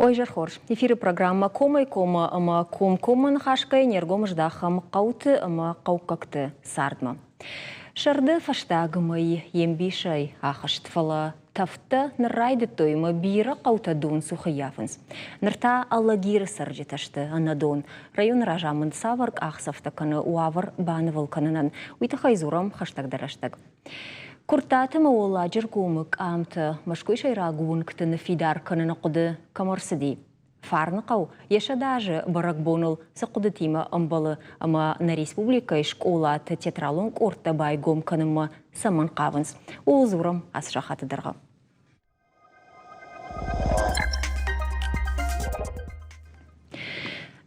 Ой, хорз. Эфиры программӕ Комӕй-коммӕ ӕмӕ комкоммӕ ныхасгӕйӕ не ргом здахӕм хъӕуты ӕмӕ хъӕуккӕгты цардмӕ. Сӕрды фӕстаг мӕй йе мбисӕй ахызт, фӕлӕ тӕвдтӕ ныр райдыдтой ӕмӕ бирӕ хъӕутӕ донцух ӕййафынц. Ныр та Алагиры цӕрджытӕ сты ӕнӕдон. Районы разамынд цавӕр къахдзӕфтӕ кӕны уавӕр банывыл кӕнынӕн, уый тыххӕй дзурӕм хӕстӕгдӕр рӕстӕг. Куырттаты ӕмӕ Уӕлладжыргомы къамтӕ Мӕскуыйы сӕйраг уынгты ныффидар кӕныны хъуыды кӕм ӕрцыди? Фарныхъӕу йӕ 100 азы бӕрӕгбоныл цы хъуыдытимӕ ӕмбӕлы ӕмӕ нӕ республикӕйы скъолаты театралон къордтӕ байгом кӕнынмӕ цӕмӕн хъавынц, ууыл дзурӕм ацы сахаты дӕргъы.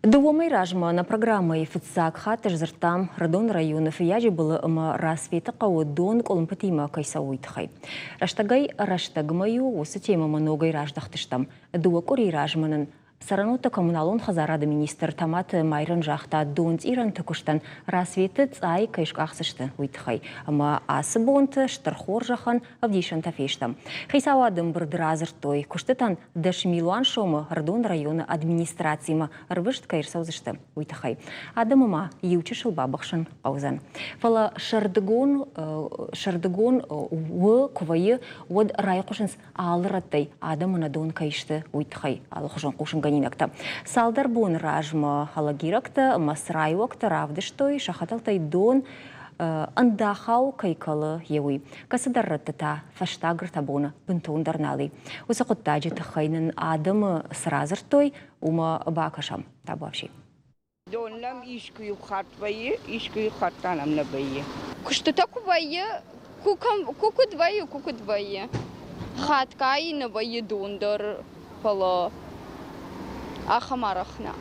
Дыууӕ мӕй размӕ нӕ программӕйы фыццаг хатт сдзырдтам Рыдон районы Фыййаджыбылы ӕмӕ Рассветы хъӕуы дон къуылымпытимӕ кӕй цӕуы, уый тыххӕй. Рӕстӕгӕй-рӕстӕгмӕ-иу уыцы темӕмӕ ногӕй раздӕхтыстӕм. Дыууӕ къуырийы размӕ нын Цӕрӕнуӕтты коммуналон хӕдзарады министр Таматы Майрӕн загъта, донцъирӕнты куыстӕн Рассветы цъай кӕй скъахдзысты, уый тыххӕй. Ӕмӕ ацы бонты стыр хорзӕхӕн ӕвдисӕнтӕ фестӕм. Хицауады ӕмбырды радзырдтой, куыстытӕн 10 милуан сомы Ӕрыдон районы администрацимӕ ӕрвыст кӕй ӕрцӕудзысты, уый тыххӕй. Адӕмы ма иу чысыл бабыхсын хъӕудзӕн. Фӕлӕ сӕрдыгон, сӕрдыгон у куы вӕййы, уӕд райхъуысынц алы рӕттӕй адӕм ӕнӕдон кӕй сты, уый тыххӕй алыхуызон хъусынгӕнинӕгтӕ. Цалдӕр боны размӕ алагирӕгтӕ ӕмӕ црайуӕгтӕ равдыстой, сӕ хӕтӕлтӕй дон ӕндахау кӕй кӕлы, йе уый. Кӕцыдӕр рӕтты та фӕстаг ӕртӕ боны бынтондӕр нал и. Уыцы хъуыддаджы тыххӕй нын адӕмы цы радзырдтой, уымӕ бакӕсӕм. Табуафси. Дон нӕм искуы-иу хатт вӕййы, искуы-иу хатт та нӕм нӕ вӕййы. Куыстытӕ куы вӕййы, куы куыд вӕййы, куы куыд вӕййы. Хатгай нӕ вӕййы дон дӕр, фӕлӕ ахӕм арӕх нӕ.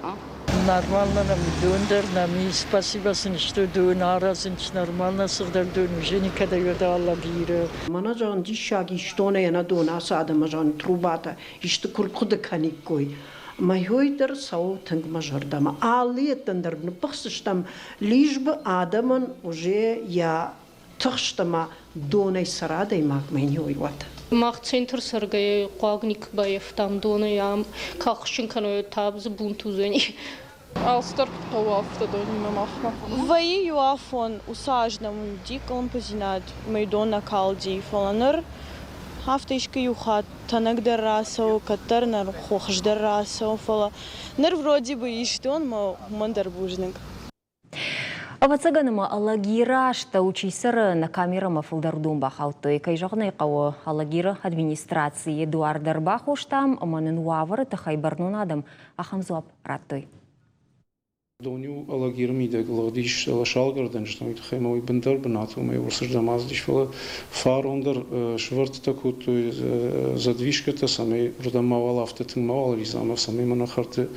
Нормально нам дон дӕр нӕм и, спасибо сын, что дон аразынц нормально, сыгъдӕг дон уже никогда Алагиры. Мӕнӕ зӕгъын, диссаг ис донӕй ӕнӕ дон ацы адӕмы зӕгъын трубатӕ исты куы рхъуыды кӕниккой. Мӕй дӕр цӕуы тынг мӕ зӕрдӕмӕ. Алы еттӕн дӕр ныппыхсдзыстӕм лишь бы адӕмӕн уже йӕ тыхст ӕмӕ донӕй цӕра адӕймагмӕ не уӕд. Мах центр цӕргӕйӕ хъуаг никуы баййӕфтам донӕй ам кӕхсджын кӕной та дзы бунт уыдзӕни. Алцыдӕр куыд хъӕуы, афтӕ донимӕ махмӕ. Вӕййы иу афон, уыцы аз нӕм уыди къуылымпыдзинад, мӕйдон нӕ калди, фӕлӕ ныр афтӕ искуы иу хатт тӕнӕгдӕр рацӕуы, кӕддӕр нӕ хуыздӕр рацӕуы, фӕлӕ ныр вроде бы ис дон, мӕ уымӕн дӕр бузныг. Ӕвӕццӕгӕн ӕмӕ Алагиры астӕу чи цӕры, нӕ камерӕмӕ фылдӕр уыдон бахаудтой. Кӕй зӕгъын ӕй хъӕуы, Алагиры администрацийы дуар дӕр бахостам ӕмӕ нын уавӕры тыххӕй бӕрнон адӕм ахӕм дзуапп радтой. Дон-иу Алагиры мидӕг лыгъдис лӕсалгӕрдӕнджытӕм, уый тыххӕй ма уый бындӕр бынат уымӕй урсырдӕм ацыдис, фӕлӕ фарон дӕр сывӕрдтытӕ кодтой задвижкӕтӕ, цӕмӕй уырдӕм мауал афтӕ тынг мауал лидза ӕмӕ цӕмӕй мӕнӕ хӕрты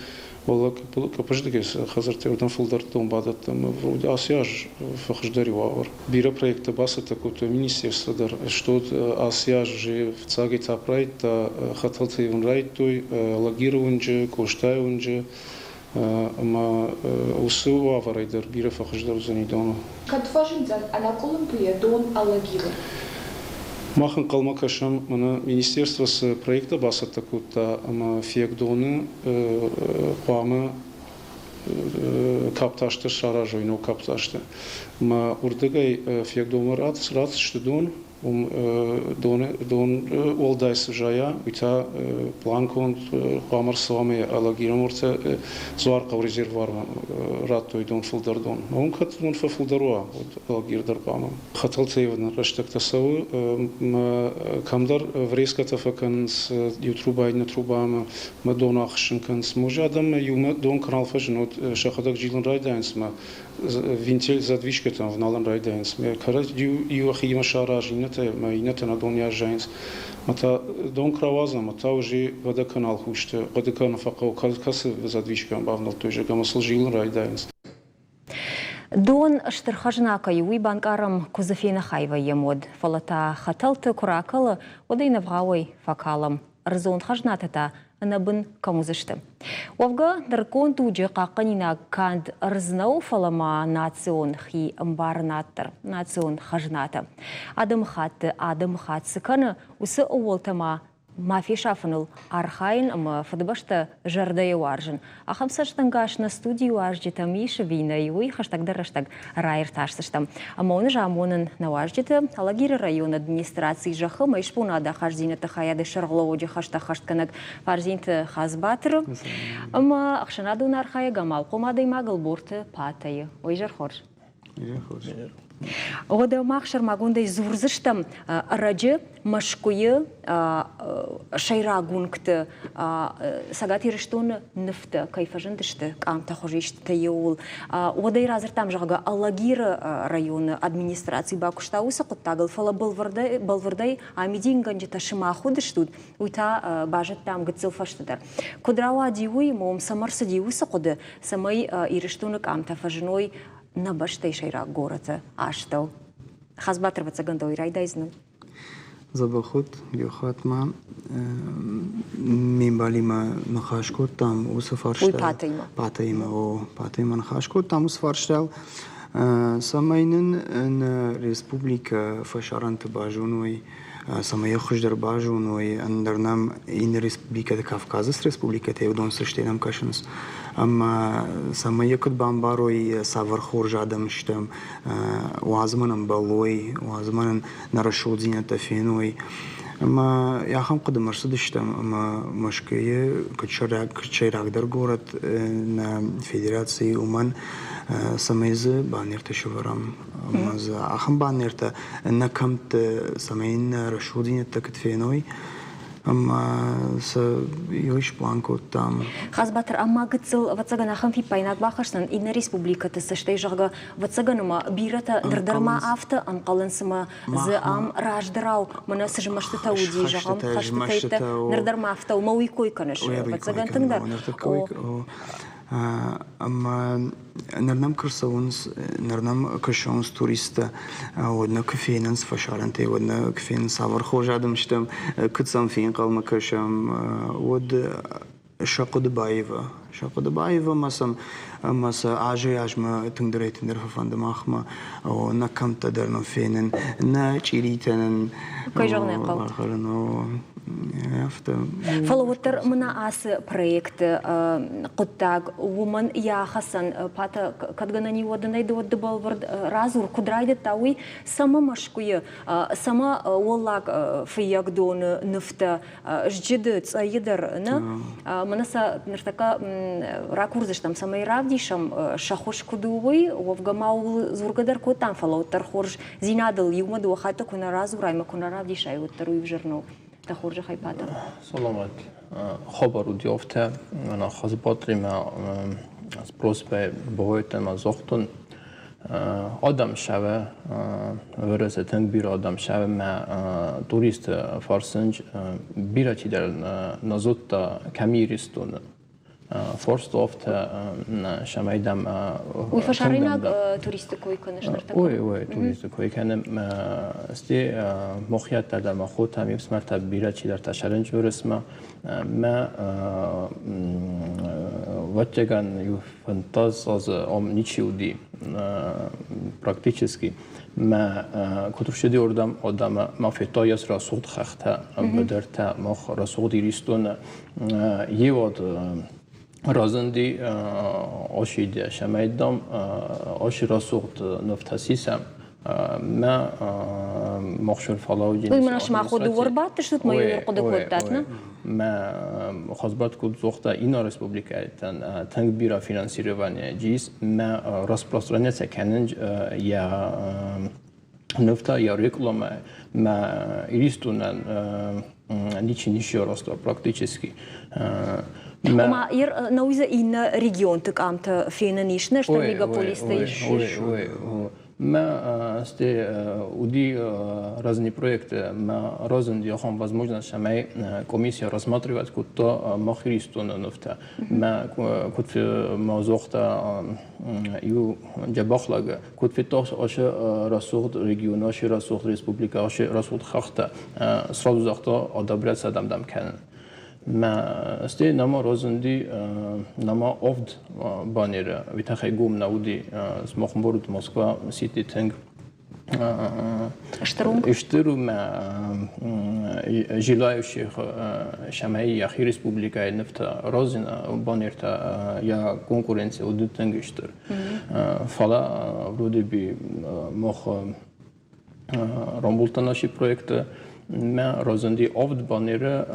уӕллаг къӕпыздыгӕй цы хӕдзӕрттӕ уырдӕм фылдӕр дон бадӕттӕм. Ацы аз фӕхуыздӕр и уавӕр. Бирӕ проекттӕ бацӕттӕ кодтой министерство дӕр, что ацы аз уже фыццаг этап райдыдта, хӕтӕлтӕ ивын райдыдтой Алагиры уынджы, Къостайы уынджы, ӕмӕ уыцы уавӕрӕй дӕр бирӕ фӕхуыздӕр уыдзӕни доны. Кӕд фӕзындзӕн ӕнӕкъуылымпыйӕ дон Алагиры? Мах ӕнхъӕлмӕ кӕсӕм, мӕнӕ министерство цы проекттӕ бацӕттӕ кодта ӕмӕ фегдоны хъуамӕ каптазтӕ саразой, ног каптазтӕ. Ӕмӕ уырдыгӕй фегдонмӕ ратдзысты дон, Уым дон уӕлдай цы зайа, уый та планконд хъуамӕ ӕрцӕуа ӕмӕ Алагиры Дзуархъӕуы резервуармӕ радтой дон фылдӕр дон. Уым кӕд дон фӕфылдӕр уа, уӕд Алагир дӕр хъуамӕ. Хӕтӕлтӕ ивыны рӕстӕгтӕ цӕуы, кӕмдӕр врезкӕтӕ фӕкӕнынц иу трубӕй иннӕ трубамӕ, мӕ дон ахссын кӕнынц. Може адӕммӕ иумӕ дон куы нал фӕзыны, уӕд сӕхӕдӕг зилын райдайынц ӕмӕ винтель задвижкӕтӕм ӕвналын райдайынц. Кӕрӕдзи иу йӕхиимӕ саразы, иннӕтӕ ӕмӕ иннӕтӕ нӕ дон аззайынц. Ӕмӕ та дон куы рауадзӕм, ӕмӕ та уже водоканал хусты хъуыды кӕнын фӕхъӕуы, кӕцы задвижкӕм бавнӕлдтой, зӕгъгӕ, ӕмӕ сыл зилын райдайынц. Дон стыр хӕзна кӕй у, уый банкъарӕм, куы дзы фенӕхай вӕййӕм, уӕд. Фӕлӕ та хӕтӕлты куы ракӕлы, уӕд ӕй нӕвгъауӕй фӕкалӕм. Ӕрдзон хӕзнатӕ та ӕнӕбын кӕм уыдзысты. Уӕвгӕ, нырыккон дуджы хъахъхъӕнинаг канд ӕрдз нӕу, фӕлӕ ма национ хи ӕмбарынад дӕр, национ хӕзнатӕ. Адӕмыхатты адӕмыхатт цы кӕны, уыцы ӕууӕлтӕ ма Ма фесафыныл архайын ӕмӕ Фыдыбӕстӕ зӕрдӕйӕ уарзын. Ахӕм цӕстӕнгас нӕ студийы уазджытӕм ис ӕви нӕй, уый хӕстӕгдӕр рӕстӕг раиртасдзыстӕм. Ӕмӕ уын ӕз амонын нӕ уазджыты Алагиры районы администрацийы зӕххы ӕмӕ ахаздзинӕдты хайады сӕргълӕууӕджы хӕстӕ ӕххӕстгӕнӕг Фарзинты Хазбатыры ӕмӕ ӕхсӕнадон архайӕг амалхъом адӕймаг Ӕлборты Патӕйы. Уый изӕр хорз. Уӕдӕ мах сӕрмагондӕй дзурдзыстӕм ӕрӕджы Мӕскуыйы сӕйраг уынгты Цӕгат Ирыстоны нывтӕ кӕй фӕзындысты, къамтӕ хуызистытӕ иууыл. Уӕдӕй радзырдтам, зӕгъгӕ, Алагиры районы администраци бакуыста уыцы хъуыддагыл, фӕлӕ бӕлвырдӕй амидингӕнджытӕ сымах уыдыстут, уый та базыдтам гыццыл фӕстӕдӕр. Куыд рауади уый, ӕмӕ уым цӕмӕ рцыди уыцы хъуыды, цӕмӕй Ирыстоны къамтӕ фӕзыной нӕ бӕстӕйы сӕйраг горӕты астӕу. Хазбатыр ӕвӕццӕгӕн дӕуӕй райдайдзынӕн. Дзӕбӕх уыд иу хатт ма ме мбалимӕ ныхас кодтам уыцы фарстайыл. Уый Патӕимӕ? Патӕимӕ, о, Патӕимӕ ныхас кодтам уыцы фарстайыл, цӕмӕй нын нӕ республикӕ фӕсарӕнты базоной, цӕмӕй йӕ хуыздӕр базоной, ӕндӕр нӕм иннӕ республикӕты, Кавказы цы республикӕтӕ уыдон цӕстӕй нӕм кӕсынц. Ӕмӕ цӕмӕй йӕ куыд бамбарой, цавӕр хорз адӕм стӕм, уадз мӕн ӕмбӕлой, уадз мӕн нӕ рӕсугъддзинӕдтӕ феной. Ӕмӕ ахӕм хъуыдымӕ ӕрцыдыстӕм, ӕмӕ Мӕскуыйы куыд сӕйрагдӕр горӕт нӕ федерацийы, уымӕн цӕмӕй дзы баннертӕ сӕвӕрӕм. Ӕмӕ дзы ахӕм баннертӕ нӕ кӕмтты, цӕмӕй нӕ рӕсугъддзинӕдтӕ куыд феной, ӕмӕ сӕ иу сплан кодтам. Хазбатыр, ӕмӕ гыццыл, ӕвӕццӕгӕн, ахӕм фиппаинаг бахӕсдзӕн иннӕ республикӕты цӕстӕй, зӕгъгӕ, ӕвӕццӕгӕн ӕмӕ бирӕтӕ ныр дӕр ма афтӕ ӕнхъӕлынц, ӕмӕ дзы ам раздӕрау мӕнӕ цы змӕстытӕ уыди, зӕгъӕм, хӕстытӕ, ныр дӕр ма афтӕ у, мӕ уый кой кӕныс, ӕвӕццӕгӕн, тынгдӕр. Ӕмӕ ныр нӕм куы рцӕуынц, ныр нӕм куы ссӕуынц туристтӕ, уӕд нӕ куы фенынц фӕсарӕнтӕй, уӕд нӕ куы фенынц, цавӕр хорз адӕм стӕм, куыд сӕм фенхъӕлмӕ кӕсӕм, уӕд сӕ хъуыды баивы. Сӕ хъуыды баивы ӕмӕ сӕм ӕмӕ сӕ азӕй-азмӕ тынгдӕрӕй-тынгдӕр фӕфӕнды махмӕ нӕ кӕмттӕ дӕр нын фенын, нӕ чъиритӕ нын Кӕй зӕгъын ӕй хъӕуы. бахӕрын. Афтӕ. Фӕлӕ уӕддӕр мӕнӕ ацы проекты хъуыддаг уымӕн йӕ ахӕцӕн Пата кӕд гӕнӕн и, уӕд ын ӕй ды бӕлвырд радзур, куыд райдыдта уый, цӕмӕ Мӕскуыйы, цӕмӕ Уӕллаг Фыййагдоны нывтӕ Зджыды, Цъӕйы дӕр нӕ. Мӕнӕ сӕ ныртӕккӕ ракурдзыстӕм, цӕмӕй равдисӕм, сӕ хуыз куыд у, уый. Уӕвгӕ ма ууыл дзургӕ дӕр кодтам, фӕлӕ уӕддӕр хорздзинадыл иумӕ дыууӕ хатты куы нӕ радзурай ӕмӕ куы нӕ равдисай, уӕддӕр уый ӕвзӕр нӕу. Дӕ хорзӕхӕй, Пата. Саламат. Хабар уыди афтӕ, мӕнӕ Хазбатримӕ с просьбой богъойтӕн ма загътон, Адӕм сӕвӕ, Уӕрӕсе тынг бирӕ адӕм сӕвӕ мӕ туристы фӕрсынч бирӕ чидӕр нӕ зудта кӕми Иристоны. Форст афтӕ сӕмӕй дӕм Уый фӕсарӕйнаг туристы кой кӕныс ныртӕккӕ? Ой, ой, туристы кой кӕнӕм. Сте мохиӕттӕ дӕр ма хотӕ, ме фсымӕртӕ бирӕ чидӕртӕ сӕрынч Уырысмӕ. Мӕ вӕццӕгӕн иу 15 азы ам ничи уыди практически. Мӕ куыд рцыди уырдӕм, адӕмы ма федта йӕ рӕсугъд хӕхтӕ, быдыртӕ, мах рӕсугъд Иристоны еуӕд разынди оши дӕсӕмӕй дам оши рӕсугъд нывтӕ сисӕм. Мӕ мохшур фӕлӕуди. Уый мӕнӕ сымах дыууӕ ӕрбадтыстут, мӕ иу ӕрхъуыды кодтат, нӕ? Мӕ хозбат куыд загъта иннӕ республикӕтӕн тынг бирӕ финансирование ис, мӕ распространяться кӕнын йӕ нывтӕ, йӕ рекламӕ, мӕ Иристонӕн ничи ничи росла практически. Ома, науиза иннӕ регионты къамтӕ фенӕн ис, нӕ стыр мегаполистӕ ис. Мӕ сте уыди разные проекты, мӕ разынди ахӕм возможность, цӕмӕй комиссия рассматривать кодта мах Иристоны нывтӕ. Мӕ куыд мӕ загъта иу дзӕбӕх лӕг, куыд федта ацы рӕсугъд регион, ацы рӕсугъд республикӕ, ацы рӕсугъд хӕхтӕ, сразу загъта одобрять сӕ кӕнын. Мӕ стӕй нӕма разынди нӕма авд баннеры, уый тыххӕй гом нӕ уыди. Смахмбурд, Москва, Сити тынг. Стыр у мӕ желающих цӕмӕй йӕхи республикӕйы нывтӕ розина банертӕ йӕ конкуренци уыд тынг стыр. Фӕлӕ вроде бы мах рамбулдта наши проекты мӕ разынди авд банеры,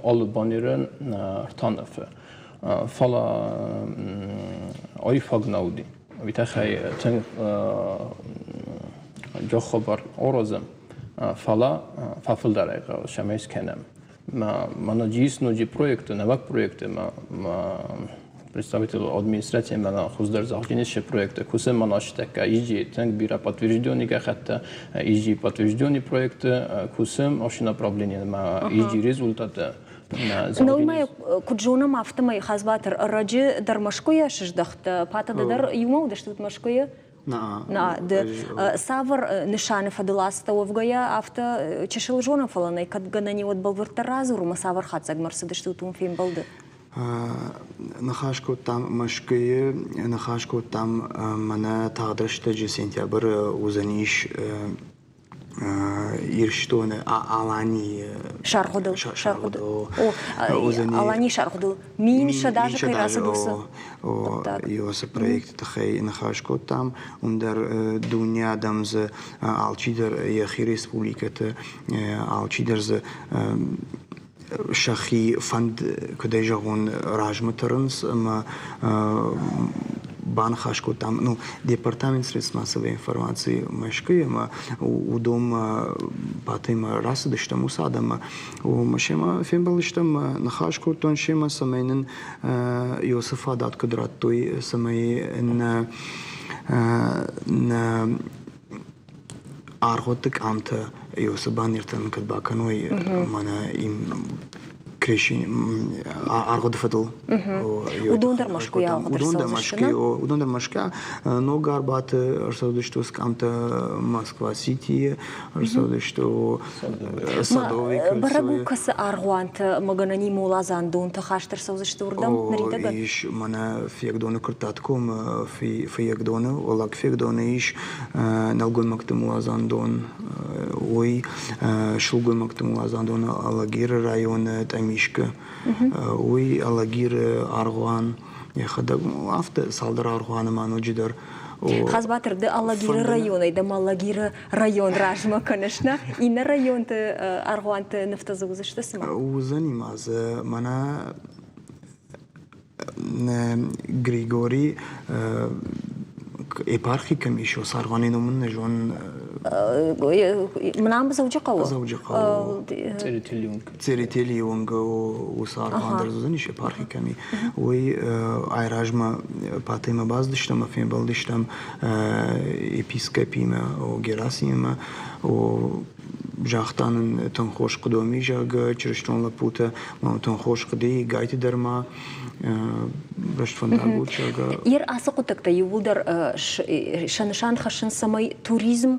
алы банерӕн ӕртӕ ныфы. Фӕлӕ ай фаг нӕ уыди. Уый тыххӕй тынг джох хабар аразӕм, фӕлӕ фӕфылдӕрӕй хъӕуы, цӕмӕй скӕнӕм. Мӕнӕ ис ноджы проекты, нӕуӕг проекты, мӕ представитель администрацийы мӕнӕ хуыздӕр зӕгъджын ис проекты кусы мӕнӕ стӕккӕ иджи тынг бирӕ подтвержденный гӕххӕттӕ, иджи подтвержденный проекты кусӕм оши направление мӕ иджи результаты. Науимӕ куыд зонӕм, афтӕмӕй Хазбатыр ӕрӕджы дӕр Мӕскуыйӕ сыздӕхт. Патада дӕр иумӕ уыдыстут Мӕскуыйы? На, ды цавӕр нысаны фӕдыл ацыдтӕ уӕвгӕйӕ, афтӕ чысыл зонӕм, фӕлӕ нӕ кӕд гӕнӕн и, уӕд бӕлвырддӕр радзур, ӕмӕ цавӕр хатдзӕгмӕ ӕрцыдыстут уым фембӕлды? Ныхас кодтам Мӕскуыйы, ныхас кодтам мӕнӕ тагъд рӕстӕджы сентябры уыдзӕнис Ирыстоны Аланийы саргъуыдыл саргъуыдыл Аланийы саргъуыдыл 1100 азы кӕй рацыд уыцы хъуыддаг. Уыцы проекты тыххӕй ныхас кодтам. Уым дӕр дуне адӕм дзы алчидӕр йӕхи республикӕты, алчидӕр дзы сӕхи фӕнд, куыдӕй зӕгъон, размӕ тӕрынц ӕмӕ баныхас кодтам, ну, департамент средств массовой информации Мӕскуыйы ӕмӕ уыдонмӕ Батаймӕ рацыдыстӕм уыцы адӕммӕ. Омӕ семӕ фембӕлдыстӕм, ныхас кодтон семӕ, цӕмӕй нын Иосы фадат куыд радтой, цӕмӕй нӕ нӕ аргъуыдты къамтӕ Иосы баннертӕн кӕд бакӕной, мӕнӕ им крещение аргъуыды фӕдыл. Уыдон дӕр Мӕскуыйы аргъуыд Уыдон дӕр Мӕскуыйы, уыдон дӕр Мӕскуыйӕ. Ног Арбаты ӕрцӕудысты уыцы къамтӕ Москва-Ситийы, ӕрцӕудысты Садовый Бӕрӕг у, кӕцы аргъуанты ӕмӕ гӕнӕн и моладзандонты хаст ӕрцӕудзысты уырдӕм ныридӕгӕн? Ис мӕнӕ Фыййагдоны Куырттатгомы Фыййагдоны, Уӕллаг Фыййагдоны ис нӕлгоймӕгты моладзандон, уый сылгоймӕгты моладзандон Алагиры районы Тъамискы, уый Алагиры аргъуан, йӕхӕдӕг афтӕ цалдӕр аргъуаны ма ноджыдӕр. Хазбатыр, ды Алагиры районӕй дӕ Алагиры район размӕ кӕныс, нӕ? Иннӕ районты аргъуанты нывтӕ дзы уыдзысты цымӕ? Уыдзӕни ма дзы, мӕнӕ Григорий епархи кӕм ис, аргъуаны ном ын нӕ зонын. Мынам Дзӕуджыхъӕуы? Дзӕуджыхъӕуы. Церетелийы онг уыцы аргъуан дӕр уыдзӕнис епархи кӕм и. Уый айразмӕ Патемӕ бацыдыстӕм ӕмӕ фембӕлдыстӕм епископимӕ, Герасимимӕ. Загъта нын тынг хорз хъуыды зӕгъгӕ, чырыстон лӕппутӕ мӕм тынг хорз хъуыды, гайты дӕр ма рӕстфӕндаг у, зӕгъгӕ. Ер ацы хъуыддӕгтӕ иууылдӕр сӕ нысан хӕссынц, цӕмӕй туризм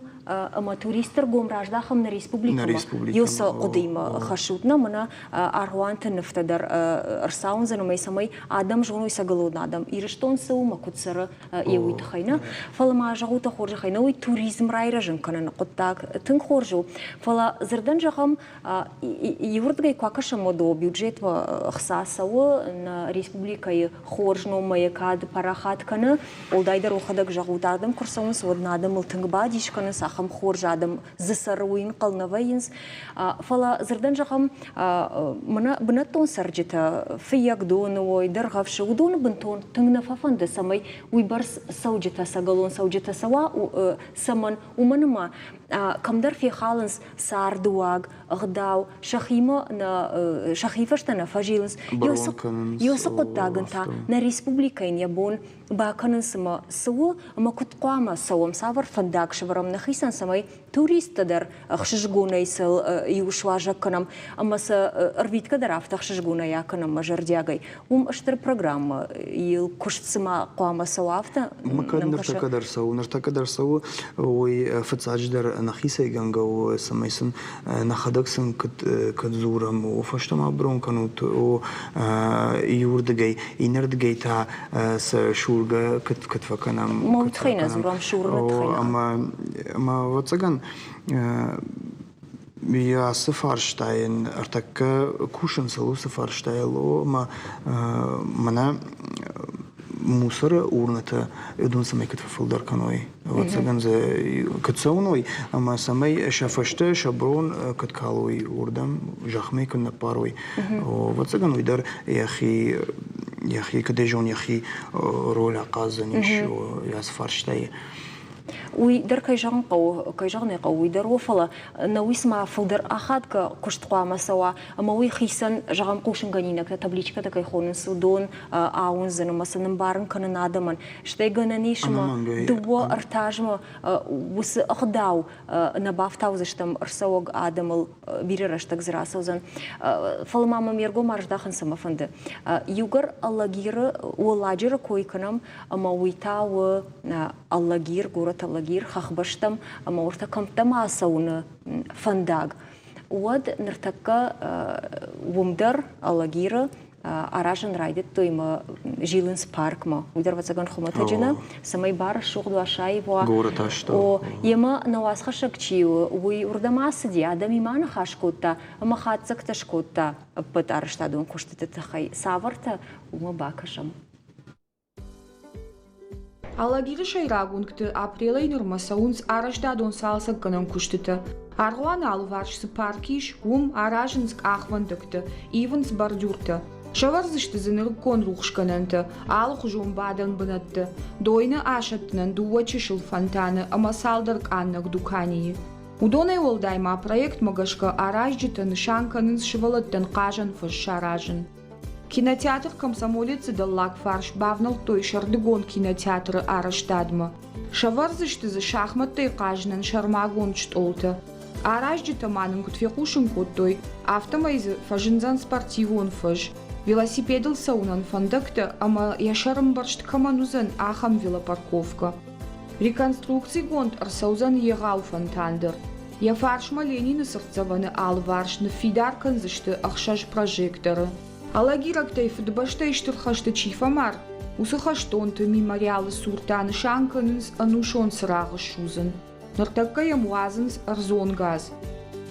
ӕмӕ туристты ргом раздахӕм нӕ республикӕмӕ. Еу хъуыдыимӕ хӕссут нӕ, мӕнӕ аргъуанты нывтӕ дӕр ӕрцауындзӕн, ӕмӕ цӕмӕй адӕм зоной сӕ адӕм Ирыстон цы у ӕмӕ куыд цӕры, йе уый тыххӕй нӕ, фӕлӕ ма зӕгъут хорзӕхӕй, нӕ уый туризм райрӕзын кӕныны хъуыддаг тынг хорз у, фӕлӕ дзырдӕн зӕгъӕм, иуырдыгӕй куы акӕсӕм, уӕд о, бюджетмӕ хца цӕуы, нӕ республикӕйы хорз номмӕ йӕ кад парахат кӕны, уӕлдайдӕр уӕхӕдӕг зӕгъут, адӕм куы рцӕуынц, уӕд нӕ адӕмыл тынг бадис кӕнынц, ахӕм хорз адӕм дзы цӕры, уый ӕнхъӕл нӕ вӕййынц. Фӕлӕ дзырдӕн зӕгъӕм, мӕнӕ бынӕттон цӕрджытӕ Фыййагдоны уой, Дӕргъӕвсы, уыдоны бынтон тынг нӕ фӕфӕнды, цӕмӕй уыйбӕрц цӕуджытӕ, цӕгӕлон цӕуджытӕ цӕуа, цӕмӕн, уымӕн ӕмӕ кӕмдӕр фехалынц цардыуаг, ӕгъдау, сӕхимӕ нӕ, сӕхи фӕстӕ нӕ фӕзилынц. Еуцы хъуыддагӕн та нӕ республикӕйӕн йӕ бон бакӕнын цымӕ цы у ӕмӕ куыд хъуамӕ цӕуӕм, цавӕр фӕндаг сӕвӕрӕм нӕхицӕн, цӕмӕй туристтӕ дӕр ӕхсызгонӕй сыл иу суазӕг кӕнӕм ӕмӕ сӕ ӕрвитгӕ дӕр афтӕ ӕхсызгонӕй акӕнӕм мӕ зӕрдиагӕй. Уым стыр программӕ йыл куыст цыма хъуамӕ цӕуа, афтӕ Мӕ кӕд ныртӕккӕ дӕр цӕуы, ныртӕккӕ дӕр цӕуы, уый фыццаджыдӕр нӕхицӕй гӕнгӕ у, цӕмӕй сын нӕхӕдӕг сын куыд куыд дзурӕм, о фӕстӕмӕ брон кӕнут, о иуырдыгӕй, иннӕрдыгӕй та сӕ сургӕ куыд куыд фӕкӕнӕм. Мӕ тыххӕй нӕ дзурӕм, сурыны тыххӕй. Ӕмӕ ӕмӕ ӕвӕццӕгӕн ацы фарстайӕн ӕртӕккӕ кусынц уыцы фарстайыл, ӕмӕ мӕнӕ мусоры урнӕтӕ уыдон цӕмӕй куыд фӕфылдӕр кӕной, ӕвӕццӕгӕн дзы куыд цӕуной ӕмӕ цӕмӕй сӕ фӕстӕ сӕ брон куыд калой, уырдӕм зӕхмӕ куыд ныппарой. Ӕвӕццӕгӕн уый дӕр йӕхи йӕхи куыд зон йӕхи роль ахъаздзӕнис ацы фарстайы. Уый дӕр кӕй зӕгъын хъӕуы, кӕй зӕгъын ӕй хъӕуы, уый дӕр у, фӕлӕ нӕ уый цыма фылдӕр ахадгӕ куыст хъуамӕ цӕуа, ӕмӕ уый хицӕн, зӕгъӕм, хъусынгӕнинӕгтӕ, табличкӕтӕ кӕй хонынц, уыдон ауындзын ӕмӕ сын ӕмбарын кӕнын адӕмӕн. Стӕй гӕнӕн ис ӕмӕ дыууӕ ӕртӕ уыцы ӕгъдау нӕ бафтаудзыстӕм ӕрцӕуӕг адӕмыл, бирӕ рӕстӕг дзы рацӕудзӕн. Фӕлӕ ма мӕм ӕргом аздахын цӕмӕ фӕнды. Иугӕр Алагиры, Уӕлладжыры кой кӕнӕм, ӕмӕ уый та у Алагир, горӕт Алагир, хӕхбӕстӕм ӕмӕ уӕртӕ кӕмттӕм ацӕуыны фӕндаг, уӕд ныртӕккӕ уым дӕр Алагиры аразын райдыдтой ӕмӕ зилынц паркмӕ. Уый дӕр, ӕвӕццӕгӕн, хуымӕтӕджы нӕ, цӕмӕй барӕсугъд уа, саив уа. Горӕт астӕу. О, йемӕ нӕ уацхӕссӕг чи у, уый уырдӕм ацыди, адӕмимӕ аныхас кодта ӕмӕ хатдзӕгтӕ скодта ӕппӕт арӕзтадон куыстыты тыххӕй. Цавӕртӕ, уымӕ бакӕсӕм. Алагиры сӕйраг уынгты апрелӕй нырмӕ цӕуынц арӕзтадон цалцӕггӕнӕн куыстытӕ. Аргъуаны алыварс цы парк ис, уым аразынц къахвӕндӕгтӕ, ивынц бордюртӕ. Сӕвӕрдзысты дзы нырыккон рухсгӕнӕнтӕ, алыхуызон бадӕн бынӕттӕ, дойны асӕттынӕн дыууӕ чысыл фонтаны ӕмӕ цалдӕр къаннӕг дуканийы. Уыдонӕй уӕлдай ма проектмӕ гӕсгӕ аразджытӕ нысан кӕнынц сывӕллӕттӕн хъазӕн фӕз саразын. Кинотеатр «Комсомолец»-ы дӕллаг фарс бавнӕлдтой сӕрдыгон кинотеатры арӕзтадмӕ. Сӕвӕрдзысты дзы шахмӕттӕй хъазынӕн сӕрмагонд стъолтӕ. Аразджытӕ ма нын куыд фехъусын кодтой, афтӕмӕй дзы фӕзындзӕн спортивон фӕз, велосипедыл цӕуынӕн фӕндӕгтӕ ӕмӕ йӕ сӕрӕмбӕрзт кӕмӕн уыдзӕн, ахӕм велопарковкӕ. Реконструкцигонд ӕрцӕудзӕн егъау фонтан дӕр. Йӕ фарсмӕ Ленины цыртдзӕвӕны алыварс ныффидар кӕндзысты ӕхсӕз прожекторы. Алагирӕгтӕй Фыдыбӕстӕйы Стыр хӕсты чи фӕмард, уыцы хӕстонты мемориалы цур та нысан кӕнынц ӕнусон цырагъы ссудзын. Ныртӕккӕ йӕм уадзынц ӕрдзон газ.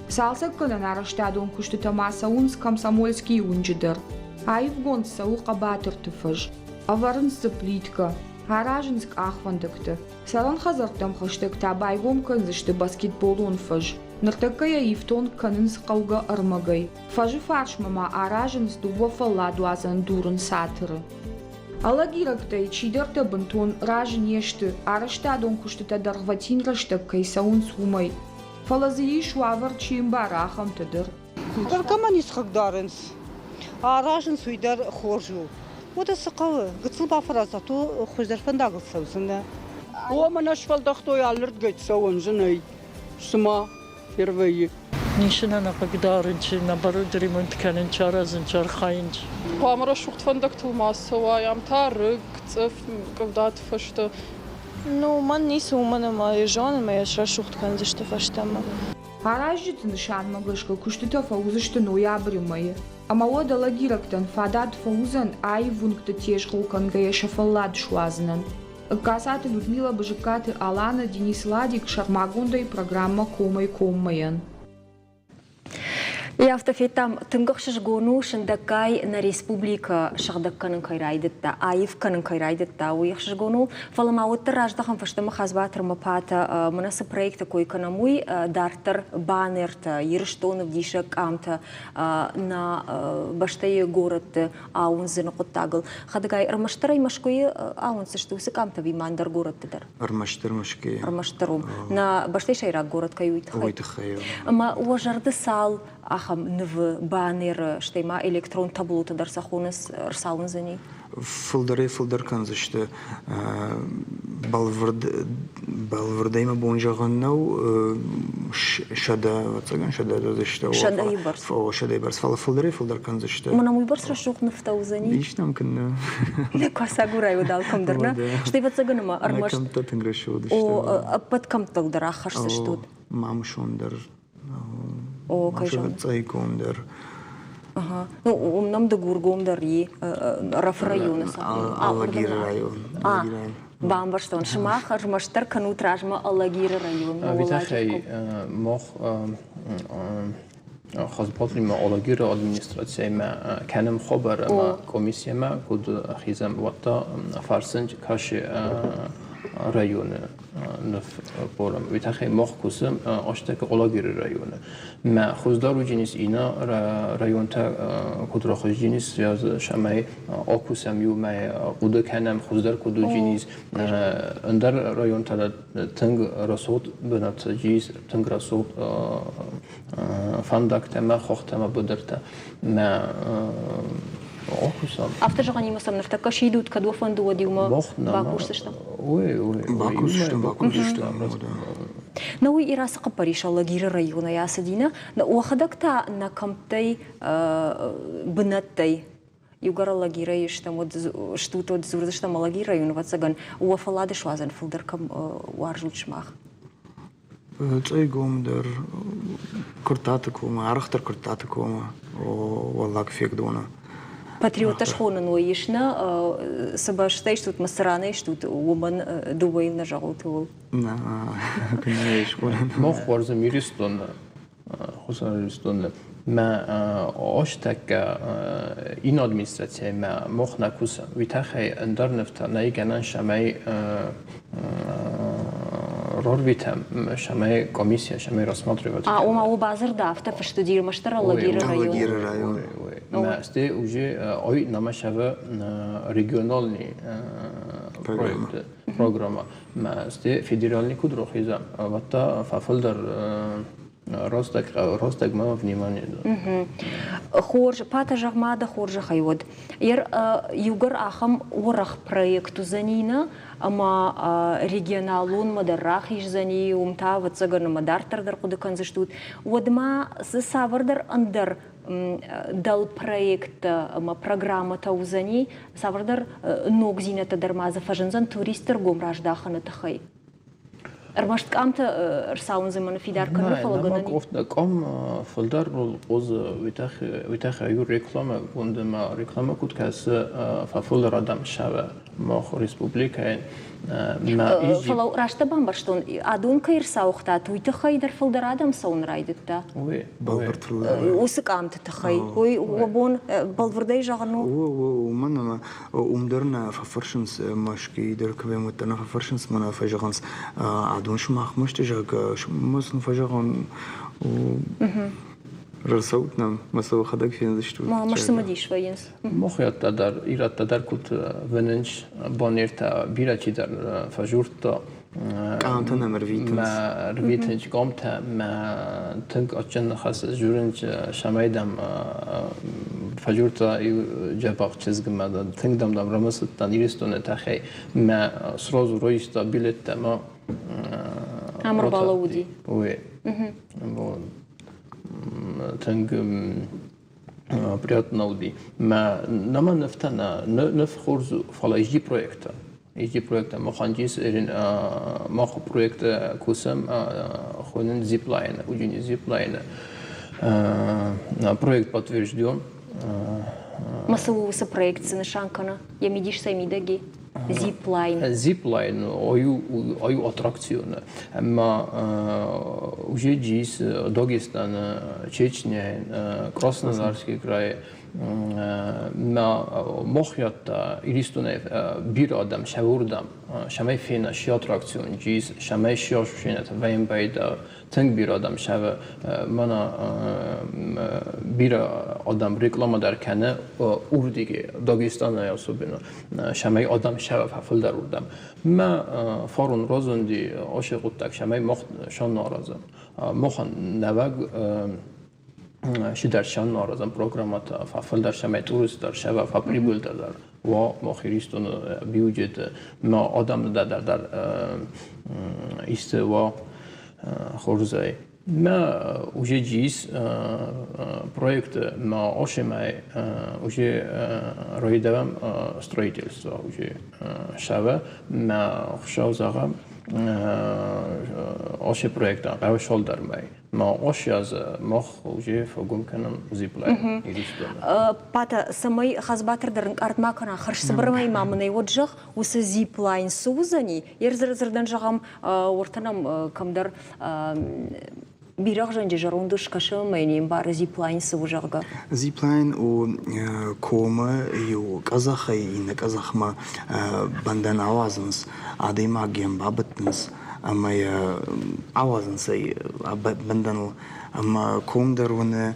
Цалцӕггӕнӕн арӕзтадон куыстытӕ ма цӕуынц Комсомольскийы уынджы дӕр. Аивгонд цӕуы Хъӕбатырты фӕз. Ӕвӕрынц дзы плиткӕ, аразынц къахвӕндӕгтӕ. Цӕрӕн хӕдзӕрттӕм хӕстӕг та байгом кӕндзысты баскетболон фӕз. Ныртӕккӕ йӕ ифтонг кӕнынц хъӕугӕ ӕрмӕгӕй. Фӕзы фарсмӕ ма аразынц дыууӕ фӕлладуадзӕн дурын цатыры. Алагирӕгтӕй чидӕртӕ бынтон разы не сты, арӕзтадон куыстытӕ дӕргъвӕтин рӕстӕг кӕй цӕуынц, уымӕй. Фӕлӕ дзы ис уавӕр чи ӕмбары, ахӕмтӕ дӕр. Кӕмӕн ис хъыгдарынц, аразынц, уый дӕр хорз у. Уӕдӕ цы хъӕуы? Гыццыл бафӕраза, то хуыздӕр фӕндагыл цӕудзынӕ. О, мӕнӕ сфӕлдӕхтой алырдгӕй цӕуӕн зынӕй, цыма фервӕййы. Ницы нӕ нӕ хъыгдарын, чи наоборот ремонт кӕнын, чи аразын, чи архайын. Хъуамӕ рӕсугъд фӕндӕгтыл ма цӕуай, ам та рыг, цъыф, къӕвдаты фӕстӕ. Ну, мӕн ницы, уымӕн ӕмӕ йӕ зонын ӕмӕ йӕ срӕсугъд кӕндзысты фӕстӕмӕ. Аразджыты нысанмӕ гӕсгӕ куыстытӕ фӕуыдзысты ноябры мӕйы. Ӕмӕ уӕд алагирӕгтӕн фадат фӕуыдзӕн аив уынгты тезгъо кӕнгӕйӕ сӕ фӕллад суадзынӕн. Ӕгкацаты Людмила Бызыккаты Алана, Денис Ладик сӕрмагондӕй программӕ Комӕй-коммӕйӕн. Йӕ афтӕ федтам, тынг ӕхсызгон у, сындӕггай нӕ республикӕ сыгъдӕг кӕнын кӕй райдыдта, аив кӕнын кӕй райдыдта, уый ӕхсызгон у. Фӕлӕ ма уӕддӕр раздӕхӕм фӕстӕмӕ Хазбатырмӕ Патӕ, мӕнӕ цы проекты кой кӕнӕм, уый дарддӕр баннертӕ, Ирыстоны ӕвдисӕг къамтӕ нӕ бӕстӕйы горӕтты ауындзыны хъуыддагыл. Хӕдӕгай, ӕрмӕстдӕр ӕй Мӕскуыйы ауындздзысты уыцы къамтӕ ӕви ма ӕндӕр горӕтты дӕр? Ӕрмӕстдӕр Мӕскуыйы. Ӕрмӕстдӕр уым. Нӕ бӕстӕйы сӕйраг горӕт кӕй уый тыххӕй. Уый тыххӕй. Ӕмӕ уӕ зӕрды цал ахӕм нывы, баннеры, стӕй ма электрон таблоты дӕр сӕ хонынц ӕрцауындзӕни? Фылдӕрӕй-фылдӕр кӕндзысты. Бӕлвырд, бӕлвырдӕй мӕ бон зӕгъын нӕу, сӕдӕ, ӕвӕццӕгӕн, сӕдӕ уыдзысты. Сӕдӕйы бӕрц. О, сӕдӕйы бӕрц, фӕлӕ фылдӕрӕй-фылдӕр кӕндзысты. Мӕнӕ уыйбӕрц рӕсугъд нывтӕ уыдзӕни? Ис нӕм куыннӕ. Куы ацагурай уӕд алкӕм дӕр, нӕ? Стӕй ӕвӕццӕгӕн ӕмӕ ӕрмӕст кӕмттӕ тынг рӕсугъд сты. О, ӕппӕт кӕмттыл дӕр аххӕсдзыстут. Мамысон дӕр, О, кӕй зӕгъын. Цъӕйгом дӕр. Ага. Ну, уым нӕм Дыгургом дӕр и, Ӕрӕфы районы. Алагиры район. А, бамбӕрстон. Сымах ӕрмӕстдӕр кӕнут размӕ Алагиры район. Витахӕй мах Хазбатимӕ Алагиры администрацияимӕ кӕнӕм хабар ӕмӕ комиссиямӕ, куыд хизӕм, уӕдта фӕрсынч кӕсы районы ныффорум. Уый тыххӕй мах кусӕм астӕккӕ Алагиры районы. Мӕ хуыздӕр уыджынис иннӕ районтӕ куыд рахызджынис, цӕмӕй акусӕм иумӕ, хъуыды кӕнӕм, хуыздӕр куыд уыджынис. Ӕндӕр районтӕ тынг рӕсугъд бынӕттӕ ис, тынг рӕсугъд фӕндӕгтӕ мӕ хохтӕ мӕ быдыртӕ мӕ окусам. Афтӕ зӕгъӕнимӕ сӕм ныртӕккӕ сидут, кӕд уӕ фӕнды, уӕд иумӕ бакусдзыстӕм. Ой, ой, бакусдзыстӕм, бакусдзыстӕм. Нӕ уый Ирасы хъӕппӕрис Алагиры районӕй ацыди, нӕ? Уӕхӕдӕг та нӕ кӕмттӕй, бынӕттӕй иугӕр Алагирӕй стӕм, уӕд стут, уӕд дзурдзыстӕм Алагиры район, ӕвӕццӕгӕн, уӕ фӕллад суадзӕн фылдӕр кӕм уарзут сымах? Цъӕйгом дӕр Куырттаты комы, арӕхдӕр Куырттаты комы, Уӕллаг Фегдоны. Патриоттӕ схонын уый ис нӕ, цы бӕстӕй стут, цы ранӕй стут, уымӕн дыууӕйыл нӕ зӕгъут ууыл. Нӕ, куыннӕ схонын. Мах уарзӕм Ирыстоны, Хуссар Ирыстоны. Мӕ астӕккӕ ин администрацияймӕ мах нӕ кусӕм. Уый тӕххӕй ӕндӕр нывтӕ нӕй гӕнӕн, цӕмӕй рарвитӕм, цӕмӕй комиссия, цӕмӕй рассматривать. А, ома у бадзырд афтӕ фыст уыди ӕрмӕстдӕр Алагиры район. Алагиры район. Мӕ сте уже ой намашавы региональный проект программа. Мӕ сте федеральный куд рохиза, ватта фӕфылдӕр рӕстӕг, рӕстӕгмӕ внимание. Хорз, Пата, зӕгъ-ма дӕ хорзӕхӕй уӕд. Ер иугӕр ахӕм уӕрӕх проект уыдзӕни нӕ, ӕмӕ регионалонмӕ дӕр рахиздзӕни, уым та, ӕвӕццӕгӕн, ӕмӕ дарддӕр дӕр хъуыды кӕндзыстут, уӕд ма дзы цавӕрдӕр ӕндӕр дӕлпроекттӕ ӕмӕ программӕтӕ уыдзӕни, цавӕрдӕр ногдзинӕдтӕ дӕр ма дзы фӕзындзӕн туристты ргом раздахыны тыххӕй? Ӕрмӕст къамтӕ ӕрцауындзынмӕ ныффидар кӕнын, фӕлӕ гӕнӕн Къам фылдӕр къозы уый тыххӕй у рекламӕгонд ӕмӕ рекламӕ куыд кӕсы, фӕфылдӕр адӕм ссӕуы мах республикӕйӕн. Фӕлӕ раст дӕ бамбӕрстон, адон кӕй ӕрцауыгътат, уый тыххӕй дӕр фылдӕр адӕм цӕуын райдыдта? Бӕлвырд фылдӕр. Уыцы къамты тыххӕй. Уый уӕ бон бӕлвырдӕй зӕгъын у? Уымӕн ӕмӕ уым дӕр нӕ фӕфӕрсынц Мӕскуыйы дӕр кӕм уыдтӕн, нӕ фӕфӕрсынц мӕ нӕ фӕзӕгъынц, адон сымахмӕ сты, зӕгъгӕ, мӕ сын фӕзӕгъын, рацӕут нӕм, мӕ сӕ уӕхӕдӕг фендзыстут. Ма сцымыдис вӕййынц. Мохиӕттӕ дӕр, ирӕттӕ дӕр куыд вӕнынц, банертӕ бирӕ чидӕр фӕзурдта. Къамтӕ нӕм ӕрвитынц. Мӕ ӕрвитынц къамтӕ, мӕ тынг адджын ныхас дзурынц, цӕмӕй дӕм фӕзурдта иу дзӕбӕх чызгмӕ, тынг дӕм дам рамысыдтӕн Иристоны тӕхӕй, мӕ сразу райста билеттӕ ма Ам ӕрбалӕууыди. Уый. Тынг приятно уыди. Мӕ нӕма нывтӕ нӕ ныв хорз у, фӕлӕ исчи проекттӕ. Исчи проекттӕ махӕн ис мах проект кусӕм хонын зиплайн, уыди зиплайн. Проект подтвержден. Ма цы у уыцы проект, цы нысан кӕны? Йӕ мидис цӕй мидӕг и? Зиплайн. Зиплайн аю аттракцион. Ӕмӕ уже ис Дагестаны, Чечняйы, Краснодарский край мӕ мохиӕттӕ Иристонӕй бирӕ адӕм сӕ уырдӕм, цӕмӕй фена се аттракцион ис, цӕмӕй се ощущениятӕ вӕййын байдайа. Тынг бирӕ адӕм сӕвы, мӕнӕ бирӕ адӕм реклама дӕр кӕны уырдыги, Дагестанӕй особенно, цӕмӕй адӕм сӕвы фӕфылдӕр уырдӕм. Мӕ фарон разынди ацы хъуыддаг, цӕмӕй мах сӕн аразӕм. Махӕн нӕуӕг цыдӕр сӕн аразӕм программӕтӕ, фӕфылдӕр цӕмӕй турист дӕр сӕва, фӕприбыльдӕр дӕр уа мах Иристоны бюджеты, мӕ адӕмы дӕр дӕр исты уа хорзӕй. Мӕ уже ис проект мӕ ошемӕй уже райдавам строительство уже сӕвӕ мӕ хуыцау зӕгъӕм. Ацы проектӕн хъӕуы цалдӕр мӕй. Ма ацы аз мах уже фӕгом кӕнӕм зиплайн Иристоны. Пата, цӕмӕй Хазбатыр дӕр ӕнкъард ма кӕна, хӕрзцыбырмӕй ма мын ӕй уӕд зӕгъ, уыцы зиплайн цы уыдзӕни? Йе рдзырдӕн зӕгъӕм, уӕртӕ нӕм кӕмдӕр бирӕгъзӕнджы зӕронд ус кӕсы ӕмӕ йын не мбары зиплайн цы у, зӕгъгӕ. Зиплайн у комы иу къӕдзӕхӕй иннӕ къӕдзӕхмӕ бӕндӕн ауадзынц, адӕймаг йӕм бабӕттынц ӕмӕ йӕ ауадзынц ӕй бӕндӕныл ӕмӕ ком дӕр уыны,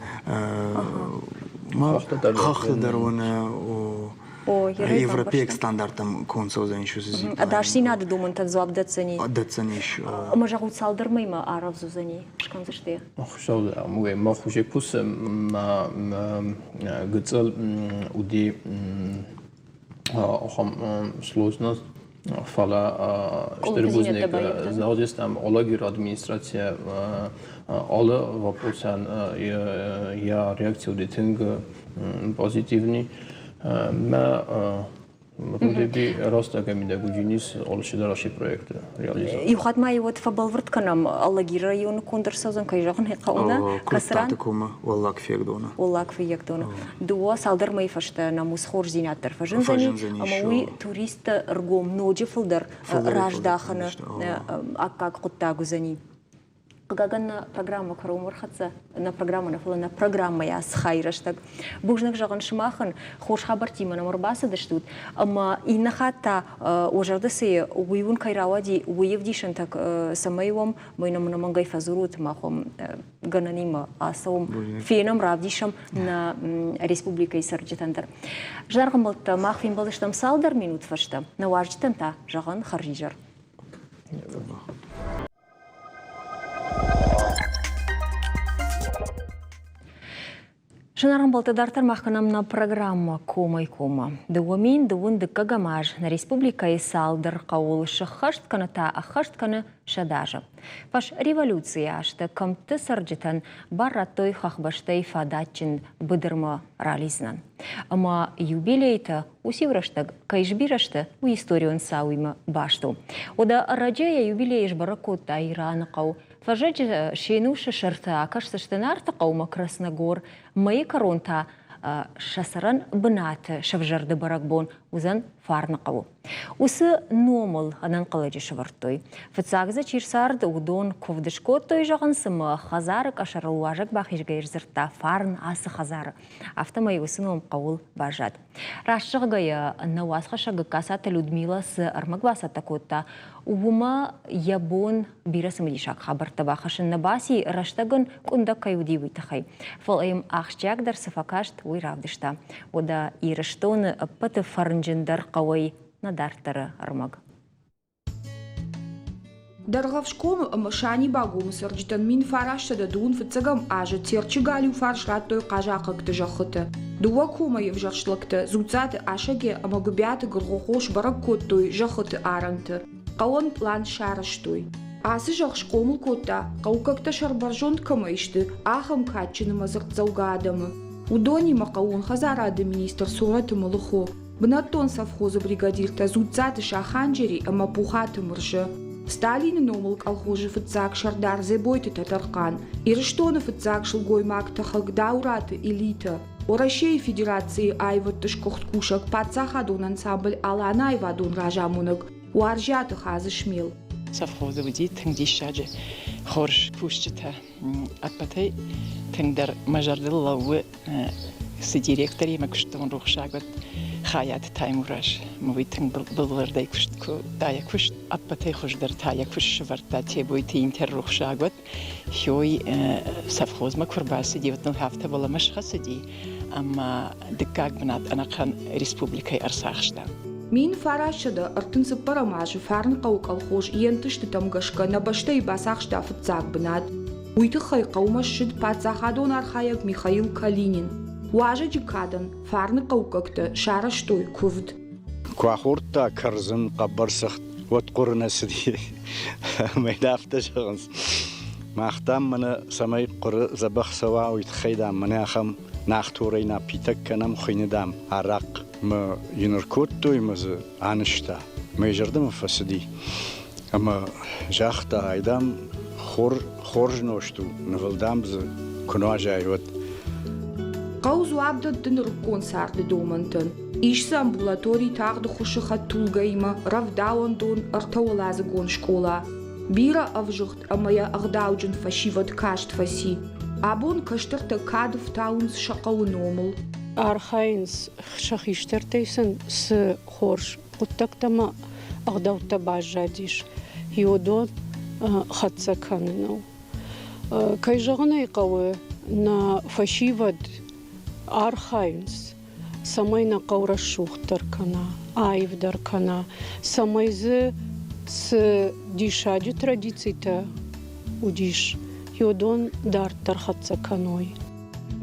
хӕхты дӕр уыны. Европейаг стандарттӕм конд цӕудзӕнис уыцы зиплайн. Ӕдасдзинады домӕнтӕн дзуапп дӕтдзӕни? Дӕтдзӕнис. Ӕмӕ зӕгъут, цалдӕр мӕймӕ арӕвдз уыдзӕни, скӕндзысты? Хуыцау мах уже кусӕм гыццыл уыди ахӕм сложность, фӕлӕ стыр бузныг зӕгъдзыстӕм Алагиры администрацийӕ алы вопросӕн йӕ реакци уыди тынг позитивный. Мӕ Рудеби рӕстӕг мидӕг уыдис алчидӕр ацы проекты реализаци. Иу хатт ма уӕд фӕбӕлвырд кӕнӕм, Алагиры районы конд ӕрцӕудзӕн, кӕй зӕгъын ӕй хъӕуы, нӕ? Куырттаты комы Уӕллаг Фиагдоны. Уӕллаг Фыййагдоны. Дыууӕ цалдӕр мӕйы фӕстӕ нӕм уыцы хорздзинад дӕр фӕзындзӕни, ӕмӕ уый туристты ӕргом ноджы фылдӕр раздахыны аккаг хъуыддаг уыдзӕни. Хъыгагӕн, нӕ программӕ кӕронмӕ ӕрхӕццӕ, нӕ программӕ нӕ, фӕлӕ нӕ программӕйӕ схай рӕстӕг. Бузныг зӕгъын сымахӕн, хорз хабӕрттимӕ нӕм ӕрбацыдыстут, ӕмӕ иннӕ хатт та уӕ зӕрдӕ цы уый уын кӕй рауади, уый ӕвдисӕнтӕ цӕмӕй уӕм, мӕ нӕм ӕнӕмӕнгӕй фӕдзурут, мах уӕм гӕнӕнимӕ ацӕуӕм, фенӕм, равдисӕм нӕ республикӕйы цӕрджытӕн дӕр. Зынаргъ ӕмбӕлттӕ, мах фембӕлдыстӕм цалдӕр минут фӕстӕ, нӕ уазджытӕн та зӕгъӕн хӕрзизӕр. Зынаргъ ӕмбӕлттӕ, дарддӕр мах кӕнӕм нӕ программӕ «Комӕй-коммӕ». 2000 дыккӕгӕм аз нӕ республикӕйы цалдӕр хъӕуыл сыххӕст кӕны та ӕххӕст кӕны 100 азы. Фӕсреволюцийы азты кӕмтты цӕрджытӕн бар радтой хӕхбӕстӕй фадатджын быдырмӕ ралидзынӕн. Ӕмӕ юбилейтӕ уыциу рӕстӕг кӕй сбирӕ сты, уый историон цауимӕ баст у. Уӕдӕ ӕрӕджы йӕ юбилей сбӕрӕг кодта Ираны хъӕу. Фӕззӕджы се нусы сӕрты акӕсдзысты Нарты хъӕумӕ Красногор, мӕйы кӕрон та сӕ цӕрӕн бынаты сӕвзӕрды бӕрӕгбон уыдзӕн Фарны хъӕуы. Уыцы номыл ӕнӕнхъӕлӕджы сӕвӕрдтой. Фыццаг дзы чи рцард, уыдон куывд скодтой, зӕгъын, цымӕ хӕдзары къӕсӕрыл уазӕг бахизгӕйӕ сдзырдта фарн ацы хӕдзары. Афтӕмӕй уыцы ном хъӕуыл баззад. Раст зӕгъгӕйӕ, нӕ уацхӕссӕг Гагкасаты Людмила цы ӕрмӕг бацӕттӕ кодта, уымӕ йӕ бон бирӕ цымыдисаг хабӕрттӕ бахӕссын нӕ баци, рӕстӕг ын къуындӕг кӕй уыди, уый тыххӕй. Фӕлӕ йӕм ахсджиагдӕр цы фӕкаст, уый равдыста. Уӕдӕ Ирыстоны ӕппӕты фӕрнджындӕр хъӕуӕй нӕ дарддӕры ӕрмӕг. Дӕргъӕвсгомы ӕмӕ Санибагомы цӕрджытӕн 1900 фыццӕгӕм азы Терчы галиу фарс радтой хъазахъӕгты зӕххыты. Дыууӕ комӕй ӕвзӕрст лӕгтӕ Дзуццаты Асӕге ӕмӕ Гуыбиаты Гыргъохъо сбӕрӕг кодтой зӕххыты арӕнты. Хъӕуӕн пълан сарӕзтой. Ацы зӕхх схъомыл кодта, хъӕуккӕгтӕ сӕрбӕрзонд кӕмӕй сты, ахӕм кадджын ӕмӕ дзырддзӕугӕ адӕмы. Уыдонимӕ хъӕууон хӕдзарады министр Цорӕты Мылыхо, Бынӕттон совхозы бригадиртӕ Дзуццаты Саханджери ӕмӕ Пухаты Мырза, Сталины номыл колхозы фыццаг сӕрдар Дзебойты Тӕтӕрхъан, Ирыстоны фыццаг сылгоймаг-тӕхӕг Даураты Элитӕ, Уӕрӕсейы Федерацийы аивӕдты сгуыхт кусӕг паддзахадон ансамбль Алан-ы аивадон разамонӕг Уарзиаты Хадзысмел. Совхозы уыди тынг диссаджы хорз кусджытӕ. Ӕппӕтӕй тынгдӕр мӕ зӕрдыл лӕууы цы директоримӕ куыстон рухсаг уӕд Хайаты Таймураз. Уый тынг былвырдӕй куыст кодта йӕ куыст. Ӕппӕтӕй хуыздӕр та йӕ куыст сӕвӕрдта Тебойты Интер рухсаг уӕд. Хёй совхозмӕ куы рбацыди, уӕд ныл афтӕ уӕлӕмӕ схӕцыди ӕмӕ дыккаг бынат ӕнӕхъӕн республикӕйы ӕрцахста. 1934 азы Фарныхъӕуы колхоз йе нтыстытӕм гӕсгӕ нӕ бӕстӕйы бацахста фыццаг бынат. Уый тыххӕй хъӕумӕ ссыд паддзахадон архайӕг Михаил Калинин. Уазӕджы кадӕн фарныхъӕуккӕгтӕ сарӕзтой куывд. Куы ахордта кӕрдзын, хъӕбӕр цыхт, уӕд хъуыры нӕ цыди. Ӕмӕ йын афтӕ зӕгъынц, мах, дам, мӕнӕ цӕмӕй хъуыры дзӕбӕх цӕуа, уый тыххӕй, дам, мӕнӕ ахӕм нахторӕй напиток кӕнӕм, хуыйны, дам, арахъхъ. Мӕ йын ӕркодтой мӕ дзы анызта. Мӕ зӕрдӕмӕ фӕцыди. Ӕмӕ загъта, айдам хорз нозт у, нывыл дам дзы куы нуазай, уӕд. Хъӕу дзуапп дӕтты нырыккон царды домӕнтӕн. Ис дзы амбулатори тагъд ӕххуысы хӕдтулгӕимӕ, рӕвдауӕндон, ӕртӕуӕладзыгон скъола. Бирӕ ӕвзыгъд ӕмӕ йӕ ӕгъдауджын фӕсивӕд каст фӕци. Абон кӕстӕртӕ кад ӕфтауынц сӕ хъӕуы номыл. Архайынц, сӕ хистӕртӕй сын цы хорз хъуыддӕгтӕ ӕмӕ ӕгъдӕуттӕ баззадис, уыдон хӕццӕ кӕныныл. Кӕй зӕгъын ӕй хъӕуы, нӕ фӕсивӕд архайынц, цӕмӕй нӕ хъӕу рӕсугъддӕр кӕна, аивдӕр кӕна, цӕмӕй дзы цы диссаджы традицитӕ уыдис, уыдон дарддӕр хӕццӕ кӕной.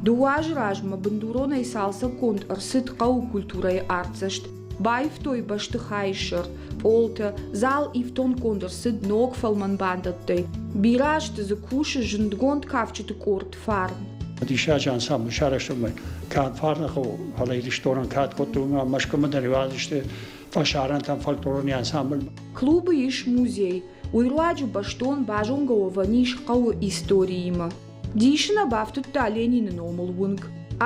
Дыууӕ азы размӕ бындуронӕй цалцӕггонд ӕрцыд хъӕуы культурӕйы артдзӕст. Баивтой бӕстыхайы сӕр, пъолтӕ, зал ифтонггонд ӕрцыд ног фӕлмӕн бандӕттӕй. Бирӕ азты дзы кусы зындгонд кафджыты къорд «Фарн». Диссаджы ансамбль сарӕзтой канд Фарны хъӕу, фӕлӕ Ирыстонӕн кад кодтой, уымӕ Мӕскуымӕ дӕр уадзысты фӕсарӕнтӕм фольклорон ансамбль. Клубы ис музей. Уый руаджы бӕстон базонгӕ уӕвӕн ис хъӕуы историимӕ. Дисы нӕ бафтыдта Ленины номыл уынг.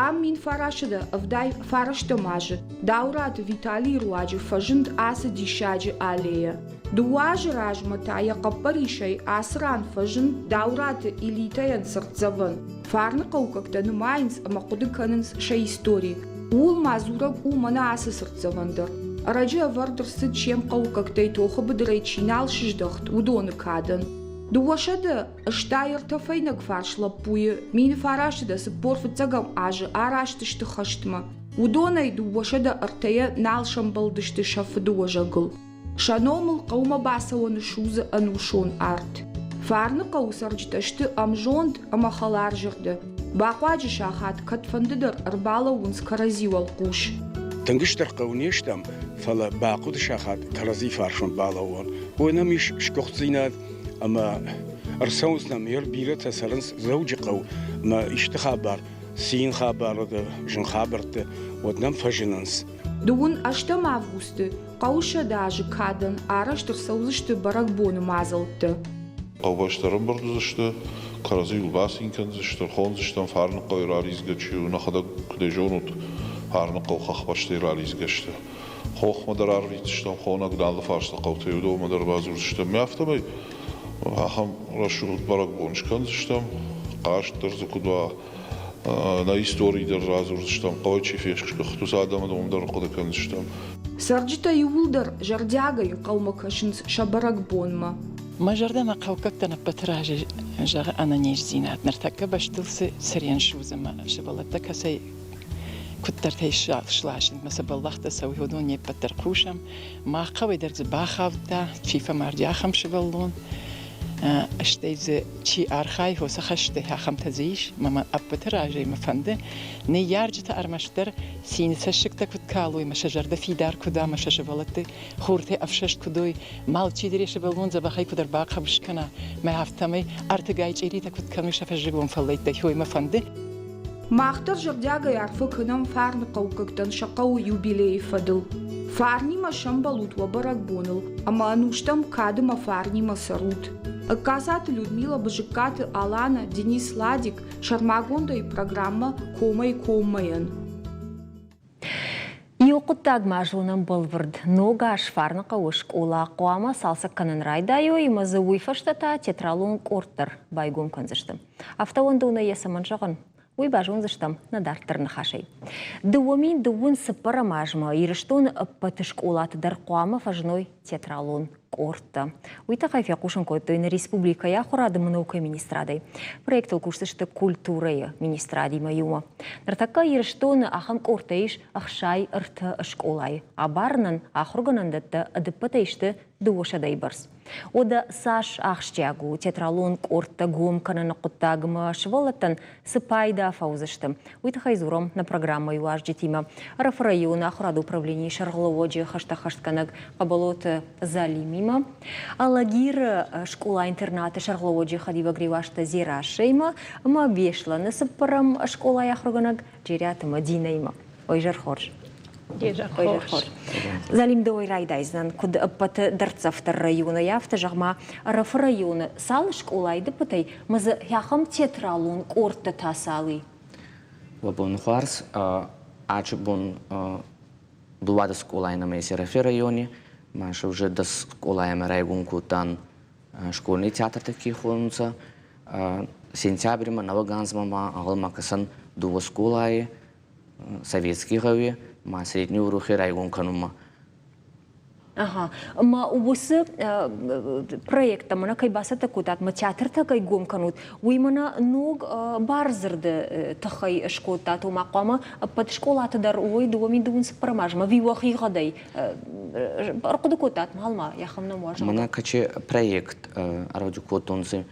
Ам 1979 азы Дауыраты Виталийы руаджы фӕзынд ацы диссаджы аллейӕ. Дыууӕ азы размӕ та йӕ хъӕппӕрисӕй ацы ран фӕзынд Дауыраты элитӕйӕн цыртдзӕвӕн. Фарны хъӕуккӕгтӕ нымайынц ӕмӕ хъуыды кӕнынц сӕ истори. Ууыл ма дзурӕг у мӕнӕ ацы цыртдзӕвӕн дӕр. Ӕрӕджы ӕвӕрд ӕрцыд се мхъӕуккӕгтӕй тохы быдырӕй чи нал сыздӕхт, уыдоны кадӕн. 200 Стай ӕртӕ фӕйнӕгфарс лӕппуйы 1945 азы араст сты хӕстмӕ. Уыдонӕй 203-йӕ нал сӕмбӕлдысты сӕ фыдыуӕзӕгыл. Сӕ номыл хъӕумӕ бацӕуӕны судзы ӕнусон арт. Фарны хъӕуы цӕрджытӕ сты ӕмзонд ӕмӕ хӕларзӕрдӕ. Бахъуаджы сахат кӕдфӕндыдӕр ӕрбалӕууынц кӕрӕдзи уӕлхъус. Тынг стыр хъӕу не стӕм, фӕлӕ бахъуыды сахат кӕрӕдзи фарсмӕ балӕууӕн. Уый нӕм ис сгуыхтдзинад ӕмӕ ӕрцӕуынц нӕм бирӕтӕ цӕрынц Дзӕуджыхъӕу ӕмӕ исты хабар, цин хабары, зын хабӕртты, уӕд нӕм фӕзынынц. Дыууын ӕстӕм августы хъӕуы 100 азы кадӕн арӕзт ӕрцӕудзысты бӕрӕгбоны мадзӕлттӕ. Хъӕубӕстӕ ӕрӕмбырд уыдзысты, кӕрӕдзийыл бацин кӕндзысты, ӕрхондзыстӕм Фарныхъӕуӕй ралидзгӕ чи у, нӕхӕдӕг куыдӕй зонут, Фарныхъӕу хӕхбӕстӕй ралидзгӕ сты. Хохмӕ дӕр арвитдзыстӕм хонӕг алы фарсты хъӕутӕй, уыдонмӕ дӕр бадзурдзыстӕм. Афтӕмӕй ахӕм рӕсугъд бӕрӕгбон скӕндзыстӕм, хъазт дӕр дзы куыд уа, нӕ истори дӕр радзурдзыстӕм, хъӕуӕй чи фесгуыхт, уыцы адӕмы ном дӕр хъуыды кӕндзыстӕм. Цӕрджытӕ иууылдӕр зӕрдиагӕй ӕнхъӕлмӕ кӕсынц сӕ бӕрӕгбонмӕ. Мӕ зӕрдӕмӕ хъӕуккӕгтӕн ӕппӕты разӕй зӕгъы ӕнӕниздзинад. Ныртӕккӕ бӕстыл цы цырен судзы мӕ сывӕллӕттӕ кӕцӕй куыддӕртӕй сласынмӕ цы бӕллӕхтӕ цӕуы, уыдон не ппӕт дӕр хъусӕм. Мах хъӕуӕй дӕр дзы бахаудта, чи фӕмарди, ахӕм сывӕллон. Стӕй дзы чи архайы, уыцы хӕсты ахӕмтӕ дзы ис. Мӕ мӕ ӕппӕты разӕй мӕ фӕнды, ныййарджытӕ ӕрмӕстдӕр цины цӕссыгтӕ куыд калой, мӕ сӕ зӕрдӕ фидар куыд уа, мӕ сӕ сывӕллӕтты хуртӕй ӕфсӕст куыд уой, алчидӕр йӕ сывӕллон дзӕбӕхӕй куыд ӕрбахъӕбыс кӕна, мӕ афтӕмӕй ӕртыгай чъиритӕ куыд кӕной сӕ фӕззыгон фӕллӕйттӕй, уый мӕ фӕнды. Мах дӕр зӕрдиагӕй арфӕ кӕнӕм Фарны хъӕуккӕгтӕн сӕ хъӕуы юбилейы фӕдыл. Фарнимӕ сӕмбӕлут уӕ бӕрӕгбоныл ӕмӕ ӕнустӕм кад ӕмӕ фарнимӕ цӕрут. Ӕгкацаты Людмила, Бызыккаты Алана, Денис Ладик, сӕрмагондӕй программӕ Комӕй коммӕйӕн. Иу хъуыддаг ма зонӕм бӕлвырд. Ног аз Фарныхъӕуы скъола хъуамӕ цалцӕг кӕнын райдайой ӕмӕ дзы уый фӕстӕ та театралон къорд дӕр байгом кӕндзысты. Афтӕ уӕндонӕй йӕ цӕмӕн зӕгъын, уый базондзыстӕм нӕ дарддӕр ныхасӕй. 2024 азмӕ Ирыстоны ӕппӕт скъолаты дӕр хъуамӕ фӕзыной театралон къордтӕ. Уый тыххӕй фехъусын кодтой нӕ республикӕйы ахуырады ӕмӕ наукӕйы министрадӕй. Проектыл кусдзысты культурӕйы министрадимӕ иумӕ. Ныртӕккӕ Ирыстоны ахӕм къордтӕ ис 63 скъолайы. Абарынӕн ахуыргӕнӕндӕттӕ ӕдыппӕтӕй сты 200-ӕй бӕрц. Уӕдӕ цас ахсджиаг у театралон къордтӕ гом кӕныны хъуыддагмӕ сывӕллӕттӕн цы пайда фӕуыдзысты, уый тыххӕй дзурӕм нӕ программӕйы уазджытимӕ. Ӕрӕфы районы ахуырады управленийы сӕргълӕууӕджы хӕстӕххӕстгӕнӕг Хъӕбӕлоты Залимимӕ, Алагиры скъола-интернаты сӕргълӕууӕджы хӕдивӕг Реуазты Дзерассӕимӕ ӕмӕ Беслӕны цыппӕрӕм скъолайы ахуыргӕнӕг Джериаты Мадинӕимӕ. Ой, зӕр хорз! Хорз. Залим, дӕуӕй райдайдзынӕн, куыд ӕппӕты дӕрддзӕфдӕр районӕй, афтӕ зӕгъ-ма, Ӕрӕфы районы цал скъолайы дыппытӕй ма дзы ахӕм театралон къордтӕ та цал и? Уӕ бон хуарз. Ачы бон дууадӕ скъолай нӕмӕ ес Ӕрӕфи райони. Ма уже дӕс скъолайӕмӕ райгон кодтан школьный театртӕ ке хонунцӕ. Сентябри ма нӕуӕг анзмӕ ма ӕнгъӕлмӕ кӕсӕн дууӕ скъолайи Советский гъӕуи ма Средний Урухи райгон кӕнунмӕ. Ага. Ма уыцы проекттӕ мӕнӕ кӕй бацӕттӕ кодтат, мӕ театртӕ кӕй гом кӕнут, уый мӕнӕ ног бардзырды тыххӕй скодтат, ома хъуамӕ ӕппӕт скъолаты дӕр уой 2024 азмӕ ӕви уӕхигъӕдӕй ӕрхъуыды кодтат малма, йӕхӕм нӕм уазал. Мӕнӕ каче проект ӕрхъуыды кодтонци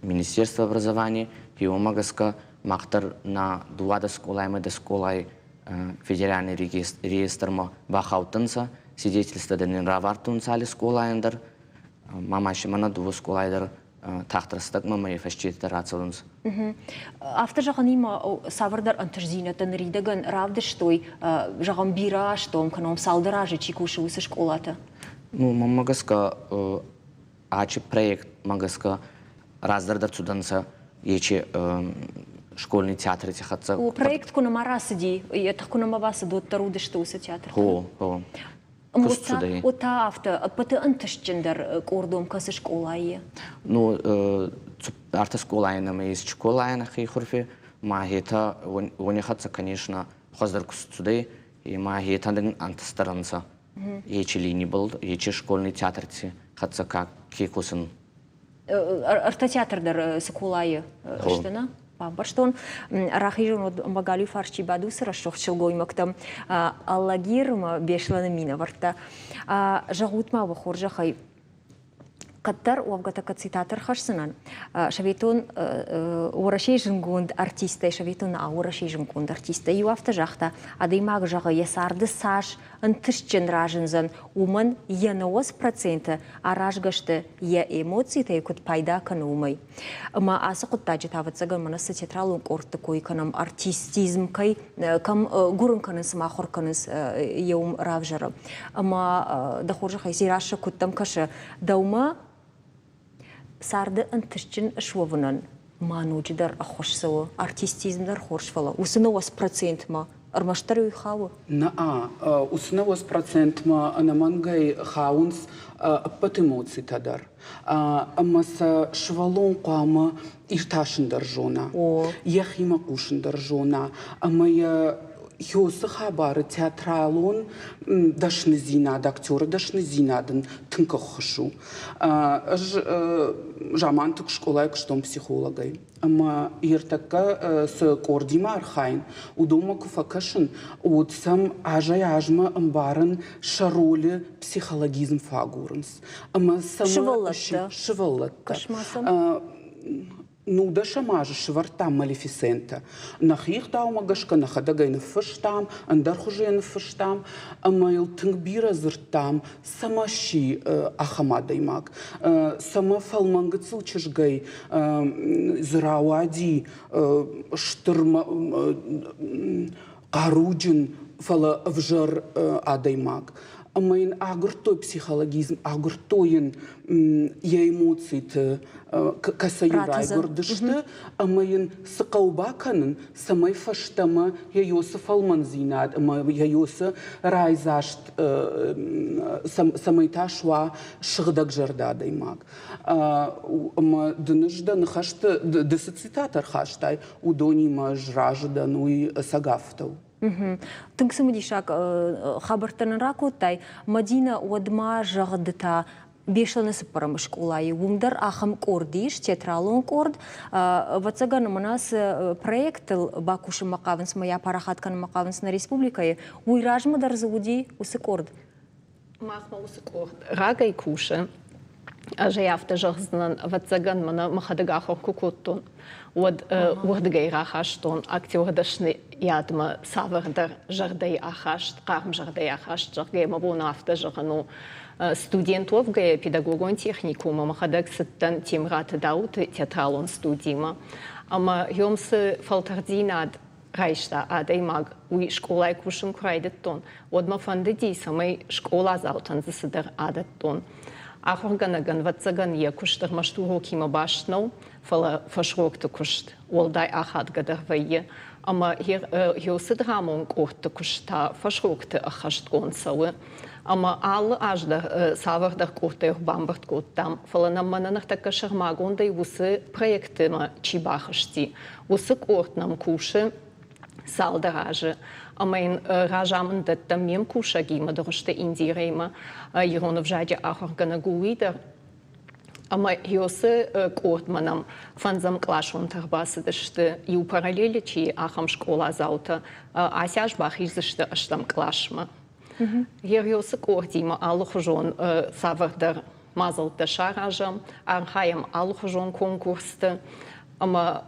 Министерство образования, уомӕ гӕсгӕ мах дӕр нӕ дууадӕ скъолаймӕ дӕ скъолай федеральный реестрмӕ бахаудтӕнцӕ, свидетельство дӕр нин равардтонцӕ алли скъолайӕн дӕр. Ма мӕнӕ дууӕ скъолай дӕр тагъд рӕстӕгмӕ мӕ фӕсчъилтӕ рацӕуынц. Афтӕ зӕгъӕнимӕ цавӕрдӕр ӕнтыстдзинӕдтӕ ныридӕгӕн равдыстой, зӕгъӕм, бирӕ азты кӕнӕм цалдӕр азы чи кусы, уыцы скъолатӕ? Ну, мӕнмӕ гӕсгӕ, ачи проектмӕ гӕсгӕ раздӕр дӕр цудӕнцӕ ечи школьный театрти хӕццӕ. О, проект куы нӕма рацыди, йӕ тых куы нӕма бацыд, уӕддӕр уыдысты уыцы театртӕ. О, о. Куыст цудӕй. Уӕд та афтӕ, ӕппӕты ӕнтыстджындӕр къордом кӕцы скъолайы? Ну, ӕртӕ скъолайы нӕмӕ ес Чиколайы нӕхи хурфи, ма гьетӕ уони хӕццӕ, конечно, хуӕздӕр куст цудӕй, ма гьетӕ дин ӕнтӕстдӕр ӕнцӕ. Ечи линибыл, ечи школьный театрти хӕццӕ ка ке косун. Ӕртӕ театр дӕр Цыколайы сты, нӕ? Бамбӕрстон. Рахизон уӕд ӕмӕ галиу фарс чи бады, уыцы рӕсугъд сылгоймӕгтӕм Алагир ӕмӕ Беслӕны минӕвӕрттӕ. Зӕгъут-ма уӕ хорзӕхӕй, кӕддӕр уӕвгӕ та кӕд цитат ӕрхӕсдзынӕн, советон Уӕрӕсейы зынгонд артисттӕй, советон Уӕрӕсейы зынгонд артисттӕй иу афтӕ загъта, адӕймаг зӕгъы, йӕ царды цас ӕнтыстджын разындзӕн, уымӕн йӕ 90% аразгӕ сты йӕ эмоцитӕй куыд пайда кӕны, уымӕй. Ӕмӕ ацы хъуыддаджы та, ӕвӕццӕгӕн, мӕнӕ цы театралон къордты кой кӕнӕм, артистизм кӕй кӕм гуырын кӕнынц ӕмӕ ахуыр кӕнынц, йӕ уым равзӕры. Ӕмӕ дӕ хорзӕхӕй, Дзерассӕ, куыд дӕм кӕсы, дӕумӕ царды ӕнтыстджын суӕвынӕн ма ноджыдӕр ӕххуыс цӕуы, артистизм дӕр хорз, фӕлӕ уыцы 90%-мӕ ӕрмӕстдӕр уый хауы? Нӕ, уыцы 90%-мӕ ӕнӕмӕнгӕй хауынц ӕппӕт эмоцитӕ дӕр. Ӕмӕ сӕ сывӕллон хъуамӕ иртасын дӕр зона, йӕхимӕ хъусын дӕр зона ӕмӕ йӕ Хёсы хабары театралон дӕсныдзинад, актеры дӕсныдзинад ын тынг ӕххуыс у. Ӕз заманты скъолайы куыстон психологӕй. Ӕмӕ ӕртӕккӕ цы къордимӕ архайын, уыдонмӕ куы фӕкӕсын, уӕд сӕм азӕй-азмӕ ӕмбарын сӕ ролы психологизм фӕагурынц. Ӕмӕ сывӕллӕттӕ. Сывӕллӕттӕ. Нудӕсӕм азы сӕвӕрдтам Малефисентӕ. Нӕхи ӕгъдаумӕ гӕсгӕ нӕхӕдӕг ӕй ныффыстам, ӕндӕр хуызы йӕ ныффыстам ӕмӕ йыл тынг бирӕ дзырдтам, цӕмӕ сси ахӕм адӕймаг, цӕмӕ фӕлмӕн гыццыл чызгӕй дзы рауади стыр хъаруджын, фӕлӕ ӕвзӕр адӕймаг. Ӕмӕ йын агуырдтой психологизм, агуырдтой йын йӕ эмоциты, кӕцӕй райгуырдысты, ӕмӕ йын цы хъӕуы бакӕнын, цӕмӕй фӕстӕмӕ йӕ Йосы фӕлмӕндзинад ӕмӕ йӕ Йосы райдзаст, цӕмӕй та суа сыгъдӕгзӕрдӕ адӕймаг. Ӕмӕ дын ӕз дӕ ныхӕсты, ды цы цитат ӕрхастай, уыдонимӕ ӕз разы дӕн, уый ӕцӕг афтӕ у. Тынг цымыдисаг хабӕрттӕ нын ракодтай. Мадинӕ, уӕдмӕ зӕгъ ды та Беслӕны цыппӕрӕм скъолайы уым дӕр ахӕм къорд ис, театралон къорд. Ӕвӕццӕгӕн, мӕнӕ цы проектыл бакусынмӕ хъавынц ӕмӕ йӕ апарахат кӕнынмӕ хъавынц нӕ республикӕйы, уый размӕ дӕр дзы уыди уыцы къорд. Махмӕ уыцы къорд рагӕй кусы. Ӕз ӕй афтӕ зӕгъдзынӕн, ӕвӕццӕгӕн, мӕнӕ мӕхӕдӕг ахуыр куы кодтон, уӕд уырдыгӕй рахастон актеры дӕсныйадмӕ цавӕрдӕр зӕрдӕйы ахаст, хъарм зӕрдӕйы ахаст, зӕгъгӕ, мӕ бон афтӕ зӕгъын у. Студент уӕвгӕйӕ педагогон техникумы мӕхӕдӕг цыдтӕн Темыраты Дауыты театралон студимӕ. Ӕмӕ йӕм цы фӕлтӕрддзинад. райста адӕймаг, уый скъолайы кусын куы райдыдтон, уӕд мӕ фӕндыди, цӕмӕй скъоладзаутӕн дзы цыдӕр адӕттон. Ахуыргӕнӕгӕн, ӕвӕццӕгӕн, йӕ куыст ӕрмӕст урокимӕ баст нӕу, фӕлӕ фӕсрокты куыст уӕлдай ахадгӕдӕр вӕййы. Ӕмӕ уыцы драмон къордты куыст та фӕсрокты ӕххӕстгонд цӕуы. Ӕмӕ алы аз дӕр цавӕрдӕр къордтӕ ӕрбамбырд кодтам, фӕлӕ нӕм мӕнӕ ныртӕккӕ сӕрмагондӕй уыцы проектмӕ чи бахызти, уыцы къорд нӕм кусы цалдӕр азы. Ӕмӕ йын разамынд дӕттӕм ме мкусӕгимӕ, Дыгъуызты Индирӕимӕ, ирон ӕвзаджы ахуыргӕнӕг у уый дӕр. Ӕмӕ уыцы къордмӕ нӕм фӕндзӕм къласонтӕ ӕрбацыдысты, иу параллели чи, ахӕм скъоладзаутӕ. Ацы аз бахиздзысты ӕстӕм къласмӕ. Георгиосы къордимӕ алыхуызон цавӕрдӕр мадзӕлттӕ саразӕм, архайӕм алыхуызон конкурсты ӕмӕ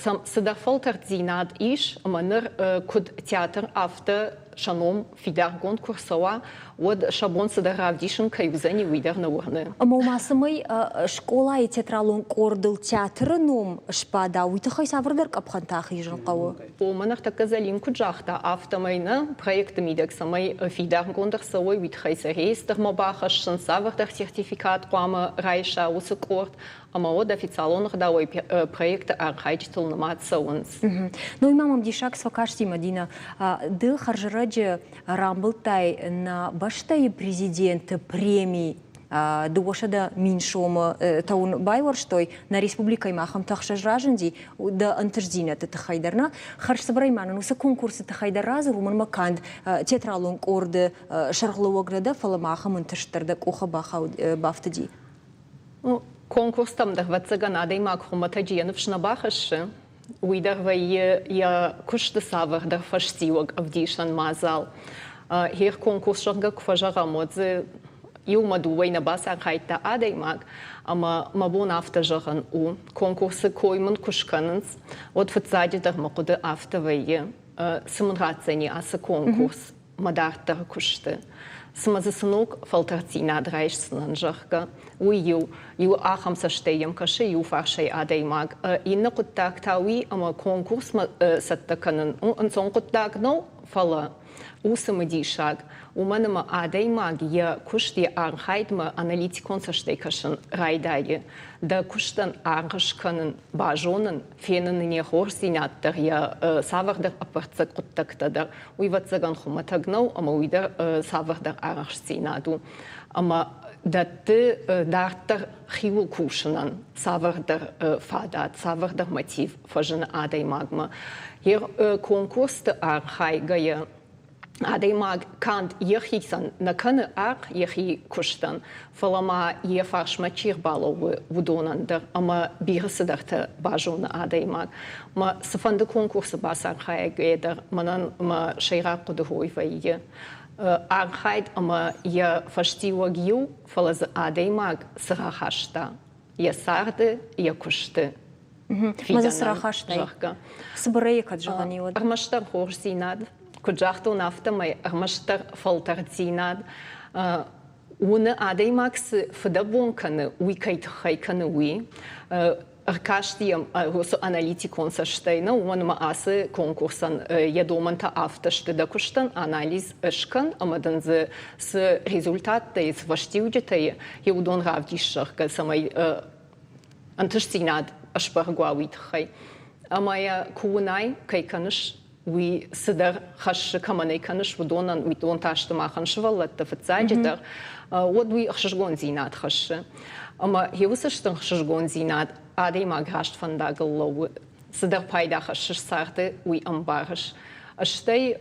сӕм цыдӕр фӕлтӕрддзинад ис, ӕмӕ ныр куыд театр, афтӕ сӕ ном фидаргонд куы рцӕуа, уӕд сӕ бон цыдӕр равдисын кӕй уыдзӕни, уый дӕр нӕ уырны. Ӕмӕ ма цӕмӕй скъолайы театралон къордыл театры ном сбада, уый тыххӕй цавӕрдӕр къӕпхӕнтӕ ахизын хъӕуы? Ома ныртӕккӕ Зӕлин куыд загъта, афтӕмӕй нӕ проекты мидӕг цӕмӕй фидаргонд ӕрцӕуой, уый тыххӕй сӕ реестрмӕ бахӕссын, цавӕрдӕр сертификат хъуамӕ райса уыцы къорд, ӕмӕ уӕд официалон ӕгъдауӕй проекты архайджытыл нымад цӕуынц. Ну и ма мӕм диссаг фӕкасти, Мадина, ды хӕрзӕрӕджы рамбылдтай нӕ бӕстӕйы президенты преми 200 000 сомы тӕуын байуӕрстой, нӕ республикӕимӕ ахӕмтӕ ӕхсӕз разынди, дӕ ӕнтыстдзинӕдты тыххӕй дӕр нӕ. Хӕрзцыбырӕй ма нын уыцы конкурсы тыххӕй дӕр радзур, уымӕн ӕмӕ канд театралон къорды сӕргълӕууӕг нӕ дӕ, фӕлӕ ма ахӕм ӕнтыст дӕр дӕ къухы бафтыди. Конкурстӕм дӕр, ӕвӕццӕгӕн, адӕймаг хуымӕтӕджы йӕ ныфс нӕ бахӕссы. Уый дӕр вӕййы йӕ куысты цавӕрдӕр фӕстиуӕг ӕвдисӕн мадзал. Гъер конкурс, зӕгъгӕ, куы фӕзӕгъӕм, уӕд дзы иумӕ дыууӕй нӕ бацархайдта адӕймаг, ӕмӕ мӕ бон афтӕ зӕгъын у, конкурсы кой мын куы скӕнынц, уӕд фыццаджыдӕр мӕ хъуыды афтӕ вӕййы, цы мын ратдзӕни ацы конкурс мӕ дарддӕры куысты, цымӕ дзы цы ног фӕлтӕрддзинад райсдзынӕн, зӕгъгӕ, уый иу, иу ахӕм цӕстӕй йӕм кӕсы иу фарсӕй адӕймаг. Иннӕ хъуыддаг та уый, ӕмӕ конкурсмӕ цӕттӕ кӕнын у ӕнцон хъуыддаг нӕу, фӕлӕ у цымыдисаг, уымӕн ӕмӕ адӕймаг йӕ куыст, йӕ архайдмӕ аналитикон цӕстӕй кӕсын райдайы. Дӕ куыстӕн аргъ скӕнын, базонын, фенын ын йӕ хорздзинад дӕр, йӕ цавӕрдӕр ӕппӕрццӕг хъуыддӕгтӕ дӕр, уый ӕвӕццӕгӕн хуымӕтӕг нӕу ӕмӕ уый дӕр цавӕрдӕр арӕхстдзинад у. Ӕмӕ дӕтты дарддӕр хиуыл кусынӕн цавӕрдӕр фадат, цавӕрдӕр мотив фӕзыны адӕймагмӕ. Йе конкурсты архайгӕйӕ адӕймаг канд йӕхицӕн нӕ кӕны аргъ йӕхи куыстӕн, фӕлӕ ма йӕ фарсмӕ чи рбалӕууы, уыдонӕн дӕр ӕмӕ бирӕ цыдӕртӕ базоны адӕймаг. Мӕ цыфӕнды конкурсы бацархайгӕйӕ дӕр мӕнӕн мӕ сӕйраг хъуыды уый вӕййы. Архайд ӕмӕ йӕ фӕстиуӕг иу, фӕлӕ дзы адӕймаг цы рахаста йӕ царды, йӕ куысты. Ма дзы цы рахастай? Зӕгъгӕ. Цыбырӕй кӕд зӕгъӕн и, уӕд? Ӕрмӕстдӕр хорздзинад, куыд загътон, афтӕмӕй ӕрмӕстдӕр фӕлтӕрддзинад. Уыны адӕймаг цы фыдӕбон кӕны, уый кӕй тыххӕй кӕны, уый. Ӕркасти йӕм уыцы аналитикон цӕстӕй, нӕ, уымӕн ӕмӕ ацы конкурсӕн йӕ домӕнтӕ афтӕ сты, дӕ куыстӕн анализ скӕн ӕмӕ дын дзы цы результаттӕ и, цы фӕстиуджытӕ и, уыдон равдис, зӕгъгӕ, цӕмӕй ӕнтыстдзинад сбӕрӕг уа, уый тыххӕй. Ӕмӕ йӕ куы уынай, кӕй кӕныс, уый цыдӕр хӕссы, кӕмӕн ӕй кӕныс, уыдонӕн, уыдон та сты махӕн сывӕллӕттӕ фыццаджыдӕр, уӕд уый ӕхсызгондзинад хӕссы. Ӕмӕ йе уыцы стыр ӕхсызгондзинад адӕймаг раст фӕндагыл лӕууы, цыдӕр пайда хӕссыс царды, уый ӕмбарыс. Стӕй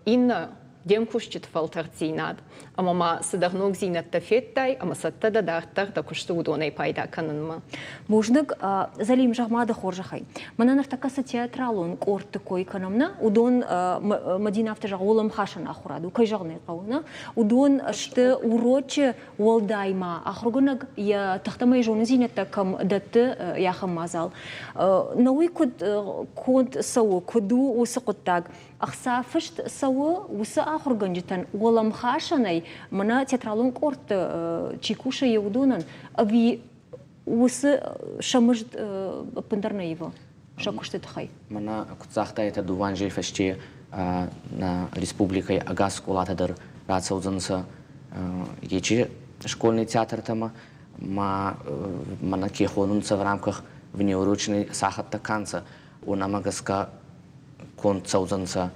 иннӕ де мкусджыты фӕлтӕрддзинад ӕмӕ ма цыдӕр ногдзинӕдтӕ федтай ӕмӕ цӕттӕ дӕ дарддӕр дӕ куысты уыдонӕй пайда кӕнынмӕ. Бузныг, Зӕлим, зӕгъ-ма дӕ хорзӕхӕй. Мӕнӕ ныртӕккӕ цы театралон къордты кой кӕнӕм, нӕ, уыдон, Мадинӕ афтӕ зӕгъы, уӕлӕмхасӕн ахуырад у, кӕй зӕгъын ӕй хъӕуы, нӕ, уыдон сты урочы уӕлдай ма ахуыргӕнӕг йӕ тыхтӕ ӕмӕ йӕ зонындзинӕдтӕ кӕм дӕтты, ахӕм мадзал. Нӕ уый куыд конд цӕуы, куыд у уыцы хъуыддаг? Ӕхца фыст цӕуы уыцы ахуыргӕнджытӕн уӕлӕмхасӕнӕй, мӕнӕ театралон къордты чи кусы, йе уыдонӕн, ӕви уыцы сӕ мызд ӕппындӕр нӕ ивы? сӕ куысты тыххӕй? Мӕнӕ куыд загътайтӕ, дыууӕ анзей фӕсте нӕ республикӕйы ӕгас скъолатӕ дӕр рацӕудзӕнцӕ ечи школьный театртӕмӕ, ма мӕнӕ ке хонунцӕ в рамках внеурочный сахаттӕ ка нцӕ, уонӕмӕ гӕсгӕ конд цӕудзӕнцӕ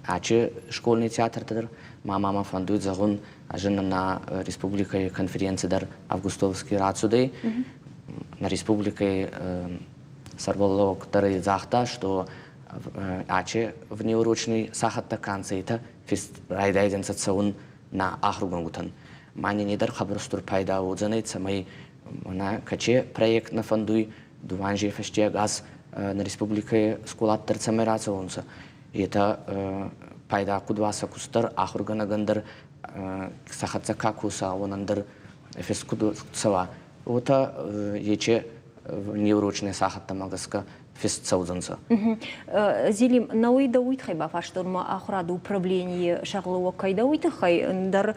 ачи школьный театртӕ дӕр. Ма мӕ фӕндуй зӕгъун, ӕз нӕ республикӕй конференци дӕр августовский рацудӕй. Нӕ республикӕй сӕрбӕллӕуӕг дӕр загъта, что ачи внеурочный сахаттӕ ка нцӕ, етӕ райдайдзӕнцӕ цӕун нӕ ахургӕнгутӕн. Ма нин е дӕр хъӕбӕр устур пайда уодзӕнӕй, цӕмӕй мӕнӕ кӕче проект нӕ фӕндуй, дуванжи фӕсте ӕгас нӕ республикӕй скъолат дӕр цӕмӕй рацӕуонцӕ, етӕ пайда куд уа сӕ куст дӕр, ахургӕнӕгӕн дӕр сӕ хӕццӕ ка коса, уонӕн дӕр фес куд цӕуа, уотӕ ече неурочный сахаттӕмӕ гӕсгӕ фест цӕудзӕнцӕ. Зелим, науи дӕ уый тыххӕй бафарстон мӕ ахуырады управленийы сӕргълӕууӕг кӕй дӕ, уый тыххӕй ӕндӕр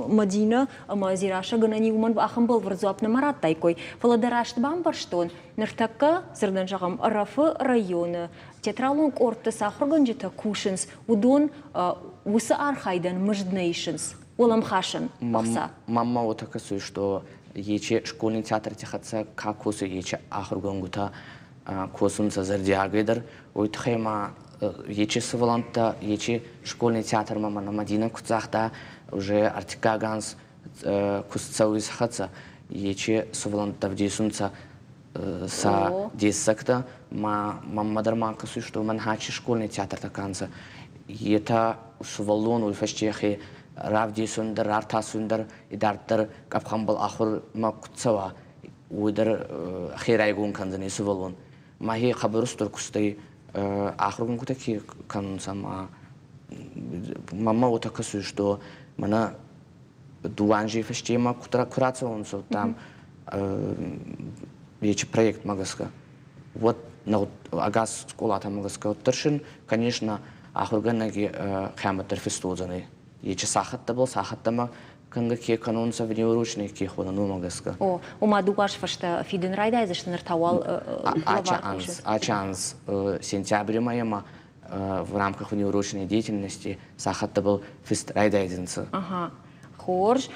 Мадинӕ ӕмӕ Дзерассӕ гӕнӕн уымӕн ахӕм бӕлвырд дзуапп нӕма радтаиккой. Фӕлӕ дӕ раст бамбӕрстон, ныртӕккӕ, дзырдӕн зӕгъӕм, Ӕрӕфы районы театралон къордты цы ахуыргӕнджытӕ кусынц, уыдон уыцы архайдӕн мызд нӕ исынц, уӕлӕмхасӕн ӕхца. Мамма уотӕ кӕсуй, что ечи школьный театрти хӕццӕ ка косуй, ечи ахургӕнгутӕ косунцӕ зӕрдиагӕй дӕр. Уой туххӕй ма ечи сувӕллӕнттӕ, ечи школьный театрмӕ мӕнӕ Мадинӕ куд загъта, уже ӕртиккаг анз куст цӕуй сӕ хӕццӕ, ечи сувӕллӕнттӕ ӕвдесунцӕ сӕ дессӕгтӕ. Ма мӕнмӕ дӕр ма кӕсуй, что мӕн хачи школьный театртӕ ка нцӕ, етӕ сувӕллон уой фӕсте ӕхе равдесун дӕр, рартасун дӕр, идарддӕр къӕпхӕнбӕл ахурмӕ куд цӕуа, уой дӕр хе райгон кӕндзӕнӕй сувӕллон. Мӕхе хъӕбӕр устур кустӕй ахургӕнгутӕ ке кӕнунцӕ ма мӕмӕ уотӕ кӕсуй, что мӕнӕ дууӕ анзей фӕсте ма ку рацӕуонцӕ, там ечи проектмӕ гӕсгӕ, уӕд ӕгас скъолатӕмӕ гӕсгӕ уӕддӕр син, конечно, ахургӕнӕги хъиамӕт дӕр фестуодзӕнӕй. Ечи сахаттӕбӕл сахаттӕмӕ кӕнгӕ ке кӕнонцӕ внеурочный ке хонӕн, уомӕ гӕсгӕ. О, ома дууӕ аз фӕстӕ фидын райдайдзысты ныр та уал Ача анз, ача анз сентябри мӕйӕмӕ в рамках внеурочной деятельности сахаттӕбӕл фист райдайдзӕнцӕ. Ага. Хорз.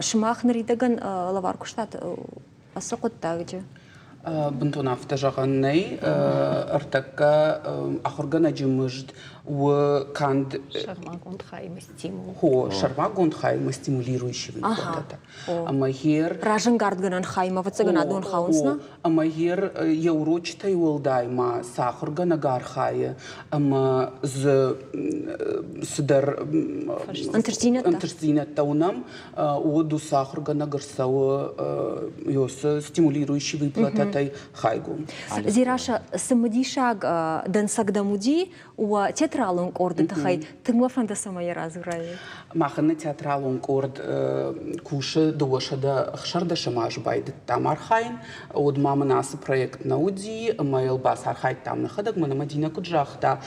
Сымах ныридӕгӕн лӕвар куыстат ацы хъуыддаджы? Бынтон афтӕ зӕгъӕн нӕй. Ӕртӕккӕ ахуыргӕнӕджы мызд у канд сӕрмагонд хаймӕ стимул. Хо, сӕрмагонд хаймӕ стимулирующий выплатӕтӕ. Ӕмӕ гер разӕнгардгӕнӕн хаймӕ ӕвӕццӕгӕн адон хауынц, нӕ? Ӕмӕ гер йӕ урочытӕй уӕлдай ма цы ахуыргӕнӕг архайы ӕмӕ дзы цыдӕр ӕнтыстдзинӕдтӕ уынӕм, уӕд уыцы ахуыргӕнӕг ӕрцӕуы ёсы стимулирующий выплатӕтӕй хайгонд. Зираша, цымыдисаг дӕнцӕг дӕм уыди уӕ театралон къорды тыххӕй. Тынг мӕ фӕнды, цӕмӕй йӕ радзурай. Махӕн нӕ театралон къорд кусы 216 азы байдыдтам архайын. Уӕд ма мын ацы проект нӕ уыди, ӕмӕ йыл бацархайдтам нӕхӕдӕг. Мӕнӕ Мадинӕ куыд загъта,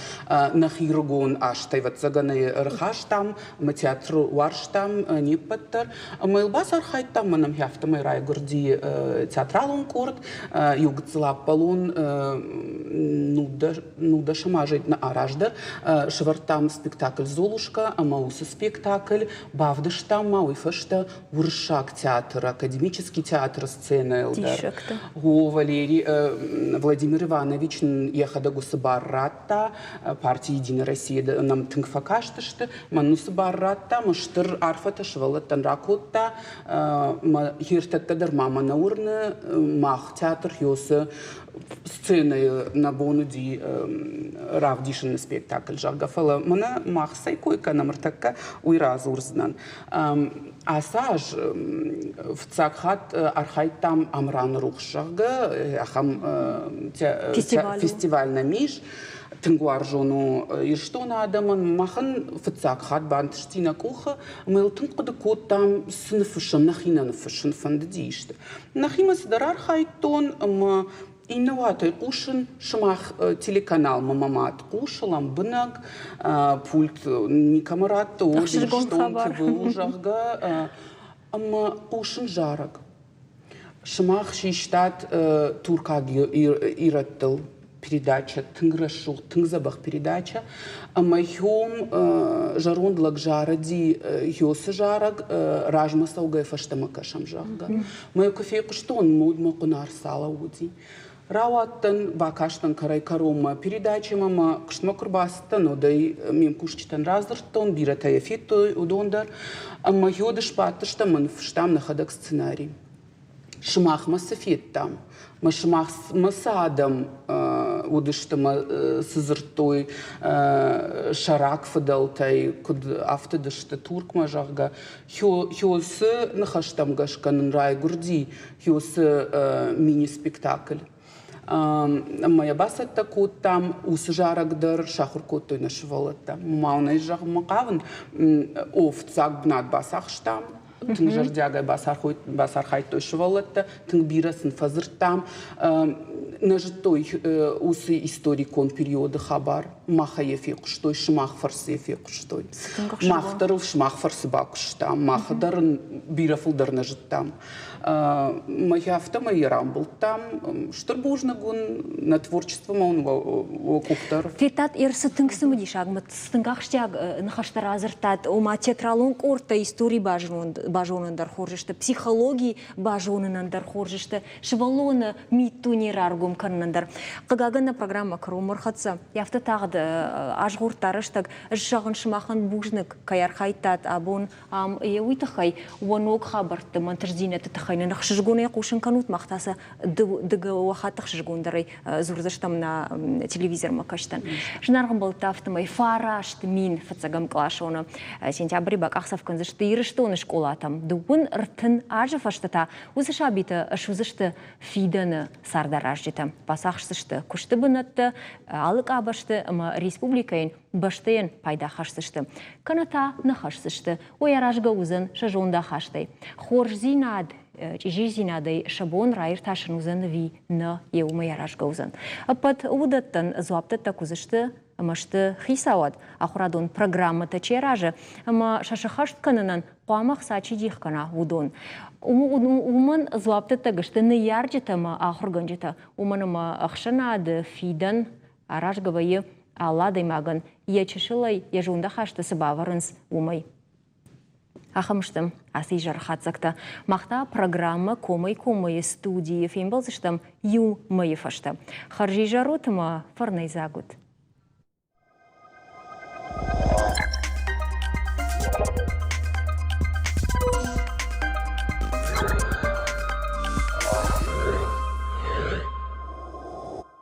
нӕхи рыгон азтӕй, ӕвӕццӕгӕн, ӕрхастам ӕмӕ театр уарзтам не ппӕт дӕр. Ӕмӕ йыл бацархайдтам, мӕнӕн афтӕмӕй райгуырди театралон къорд. Иу гыццыл ӕппӕлон нудӕсӕм азӕй нӕ раздӕр сӕвӕрдтам спектакль «Золушка» ӕмӕ уыцы спектакль бавдыстам ма уый фӕстӕ Уырыссаг театры, академический театры сценӕйыл дӕр. О, Валерий Владимир Иванович йӕхӕдӕг уыцы бар радта, парти «Единая Россия» нӕм тынг фӕкастысты, мӕн уыцы бар радта, мӕ стыр арфӕтӕ сывӕллӕттӕн ракодта. Мӕ хиртӕккӕ дӕр ма мӕ нӕ уырны, мах театр Хёсы сценӕйы нӕ бон уыди равдисыны спектакль, зӕгъгӕ, фӕлӕ мӕнӕ мах цӕй кой кӕнӕм ӕртӕккӕ, уый радзурдзынӕн. Ацы аз фыццаг хатт архайдтам Амраны рухс, зӕгъгӕ, ахӕм фестиваль нӕм ис. Тынг уарзон у Ирыстоны адӕмӕн. Махӕн фыццаг хатт бантысти нӕ къухы. Ӕмӕ йыл тынг хъуыды кодтам, цы ныффыссӕм, нӕхи нӕ ныффыссын фӕндыди исты. Нӕхимӕ цыдӕр архайдтон ӕмӕ иннӕ уатӕй хъусын, сымах телеканалмӕ мӕ мад хъусы лӕмбынӕг, пульт никӕмӕ радты, о, Ирыстон ТВ у, зӕгъгӕ, ӕмӕ хъусын зарӕг. Сымах систат туркаг ирӕттыл передача, тынг рӕсугъд, тынг дзӕбӕх передача. Ӕмӕ хьом зӕронд лӕг зарыди Хьосы зарӕг, размӕ цӕугӕ фӕстӕмӕ кӕсӕм, зӕгъгӕ. Мӕ куы фехъуыстон, мод мӕ хъуын ӕрцалӕууыди. Рауадтӕн, бакастӕн кӕрӕй-кӕронмӕ передачӕмӕ мӕ куыстмӕ куы рбацыдтӕн, уӕд ӕй ме мкусджытӕн радзырдтон, бирӕтӕ йӕ федтой, уыдон дӕр. Ӕмӕ йод сбадтыстӕм ӕмӕ ныффыстам нӕхӕдӕг сценарий. Сымахмӕ цы федтам, мӕ сымахмӕ цы адӕм уыдысты мӕ цы дзырдтой сӕ рагфыдӕлтӕй, куыд ӕфтыдысты Туркмӕ, зӕгъгӕ, Хёсы ныхӕстӕм гӕсгӕ нын райгуырди Хёсы мини-спектакль. Ӕмӕ йӕ бацӕттӕ кодтам, уыцы зарӕг дӕр сахуыр кодтой нӕ сывӕллӕттӕ. Ма уын ӕй зӕгъынмӕ хъавын, о, фыццаг бынат бацахстам, тынг зӕрдиагӕй бацархайдтой сывӕллӕттӕ, тынг бирӕ сын фӕдзырдтам. Нӕ зыдтой уыцы историкон периоды хабар, махӕй йӕ фехъуыстой, сымах фӕрцы йӕ фехъуыстой. Мах дӕр ыл сымах фӕрцы бакуыстам, мах дӕр ын бирӕ фылдӕр нӕ зыдтам. Мӕхи афтӕмӕй йӕ рамбылдтам. Стыр бузныг уын, нӕ творчествомӕ уын уӕ къух дӕр. Федтат, цы тынг цымыдисаг, цы тынг ахсджиаг ныхӕстӕ радзырдтат, ома театралон къордтӕ истори базонын дӕр хорз сты, психологи базонынӕн дӕр хорз сты, сывӕллоны миддуне раргом кӕнынӕн дӕр. Хъыгагӕн, нӕ программӕ кӕронмӕ ӕрхӕццӕ. Афтӕ тагъд азгъордта рӕстӕг. Ӕз зӕгъын сымахӕн бузныг, кӕй архайдтат абон Ам йе уый тыххӕй уӕ ног хабӕртты мӕнтыстдзинӕдты тыххӕй нын ӕхсызгонӕй хъусын кӕнут, мах та сӕ дыууӕ хатты ӕхсызгондӕрӕй дзурдзыстӕм нӕ телевизормӕ кӕстӕн. Зынаргъ ӕмбӕлттӕ, афтӕмӕй 9000 фыццӕгӕм къласоны сентябры бакъахдзӕф кӕндзысты Ирыстоны скъолатӕм. 32 азы фӕстӕ та уыцы сабитӕ суыдзысты фидӕны цардаразджытӕ, бацахсдзысты куысты бынӕттӕ алы къабӕзты ӕмӕ республикӕйӕн бӕстӕйӕн пайда хӕсдзысты, кӕнӕ та нӕ хӕсдзысты, уый аразгӕ уыдзӕн сӕ зондахастӕй. Хорздзинад, чъизидзинадӕй сӕ бон раиртасын уыдзӕн ӕви нӕ, йе уымӕй аразгӕ уыдзӕн. Ӕппӕт уыдӕттӕн дзуапдӕттӕг уыдзысты ӕмӕ сты хицауад, ахуырадон программӕтӕ чи аразы ӕмӕ сӕ сӕххӕст кӕнынӕн хъуамӕ хца чи дих кӕна, уыдон. Уымӕн дзуапдӕттӕг сты ныййарджытӕ ӕмӕ ахуыргӕнджытӕ, уымӕн ӕмӕ ӕхсӕнады фидӕн аразгӕ вӕййы алы адӕймагӕн йӕ чысылӕй йӕ зондахасты цы бавӕрынц, уымӕй. Ахӕм сты ацы изӕры хатдзӕгтӕ. Мах та программӕ Комӕй-коммӕйы студийы фембӕлдзыстӕм иу мӕйы фӕстӕ. Хӕрзизӕр ут ӕмӕ фӕрнӕйдзаг ут!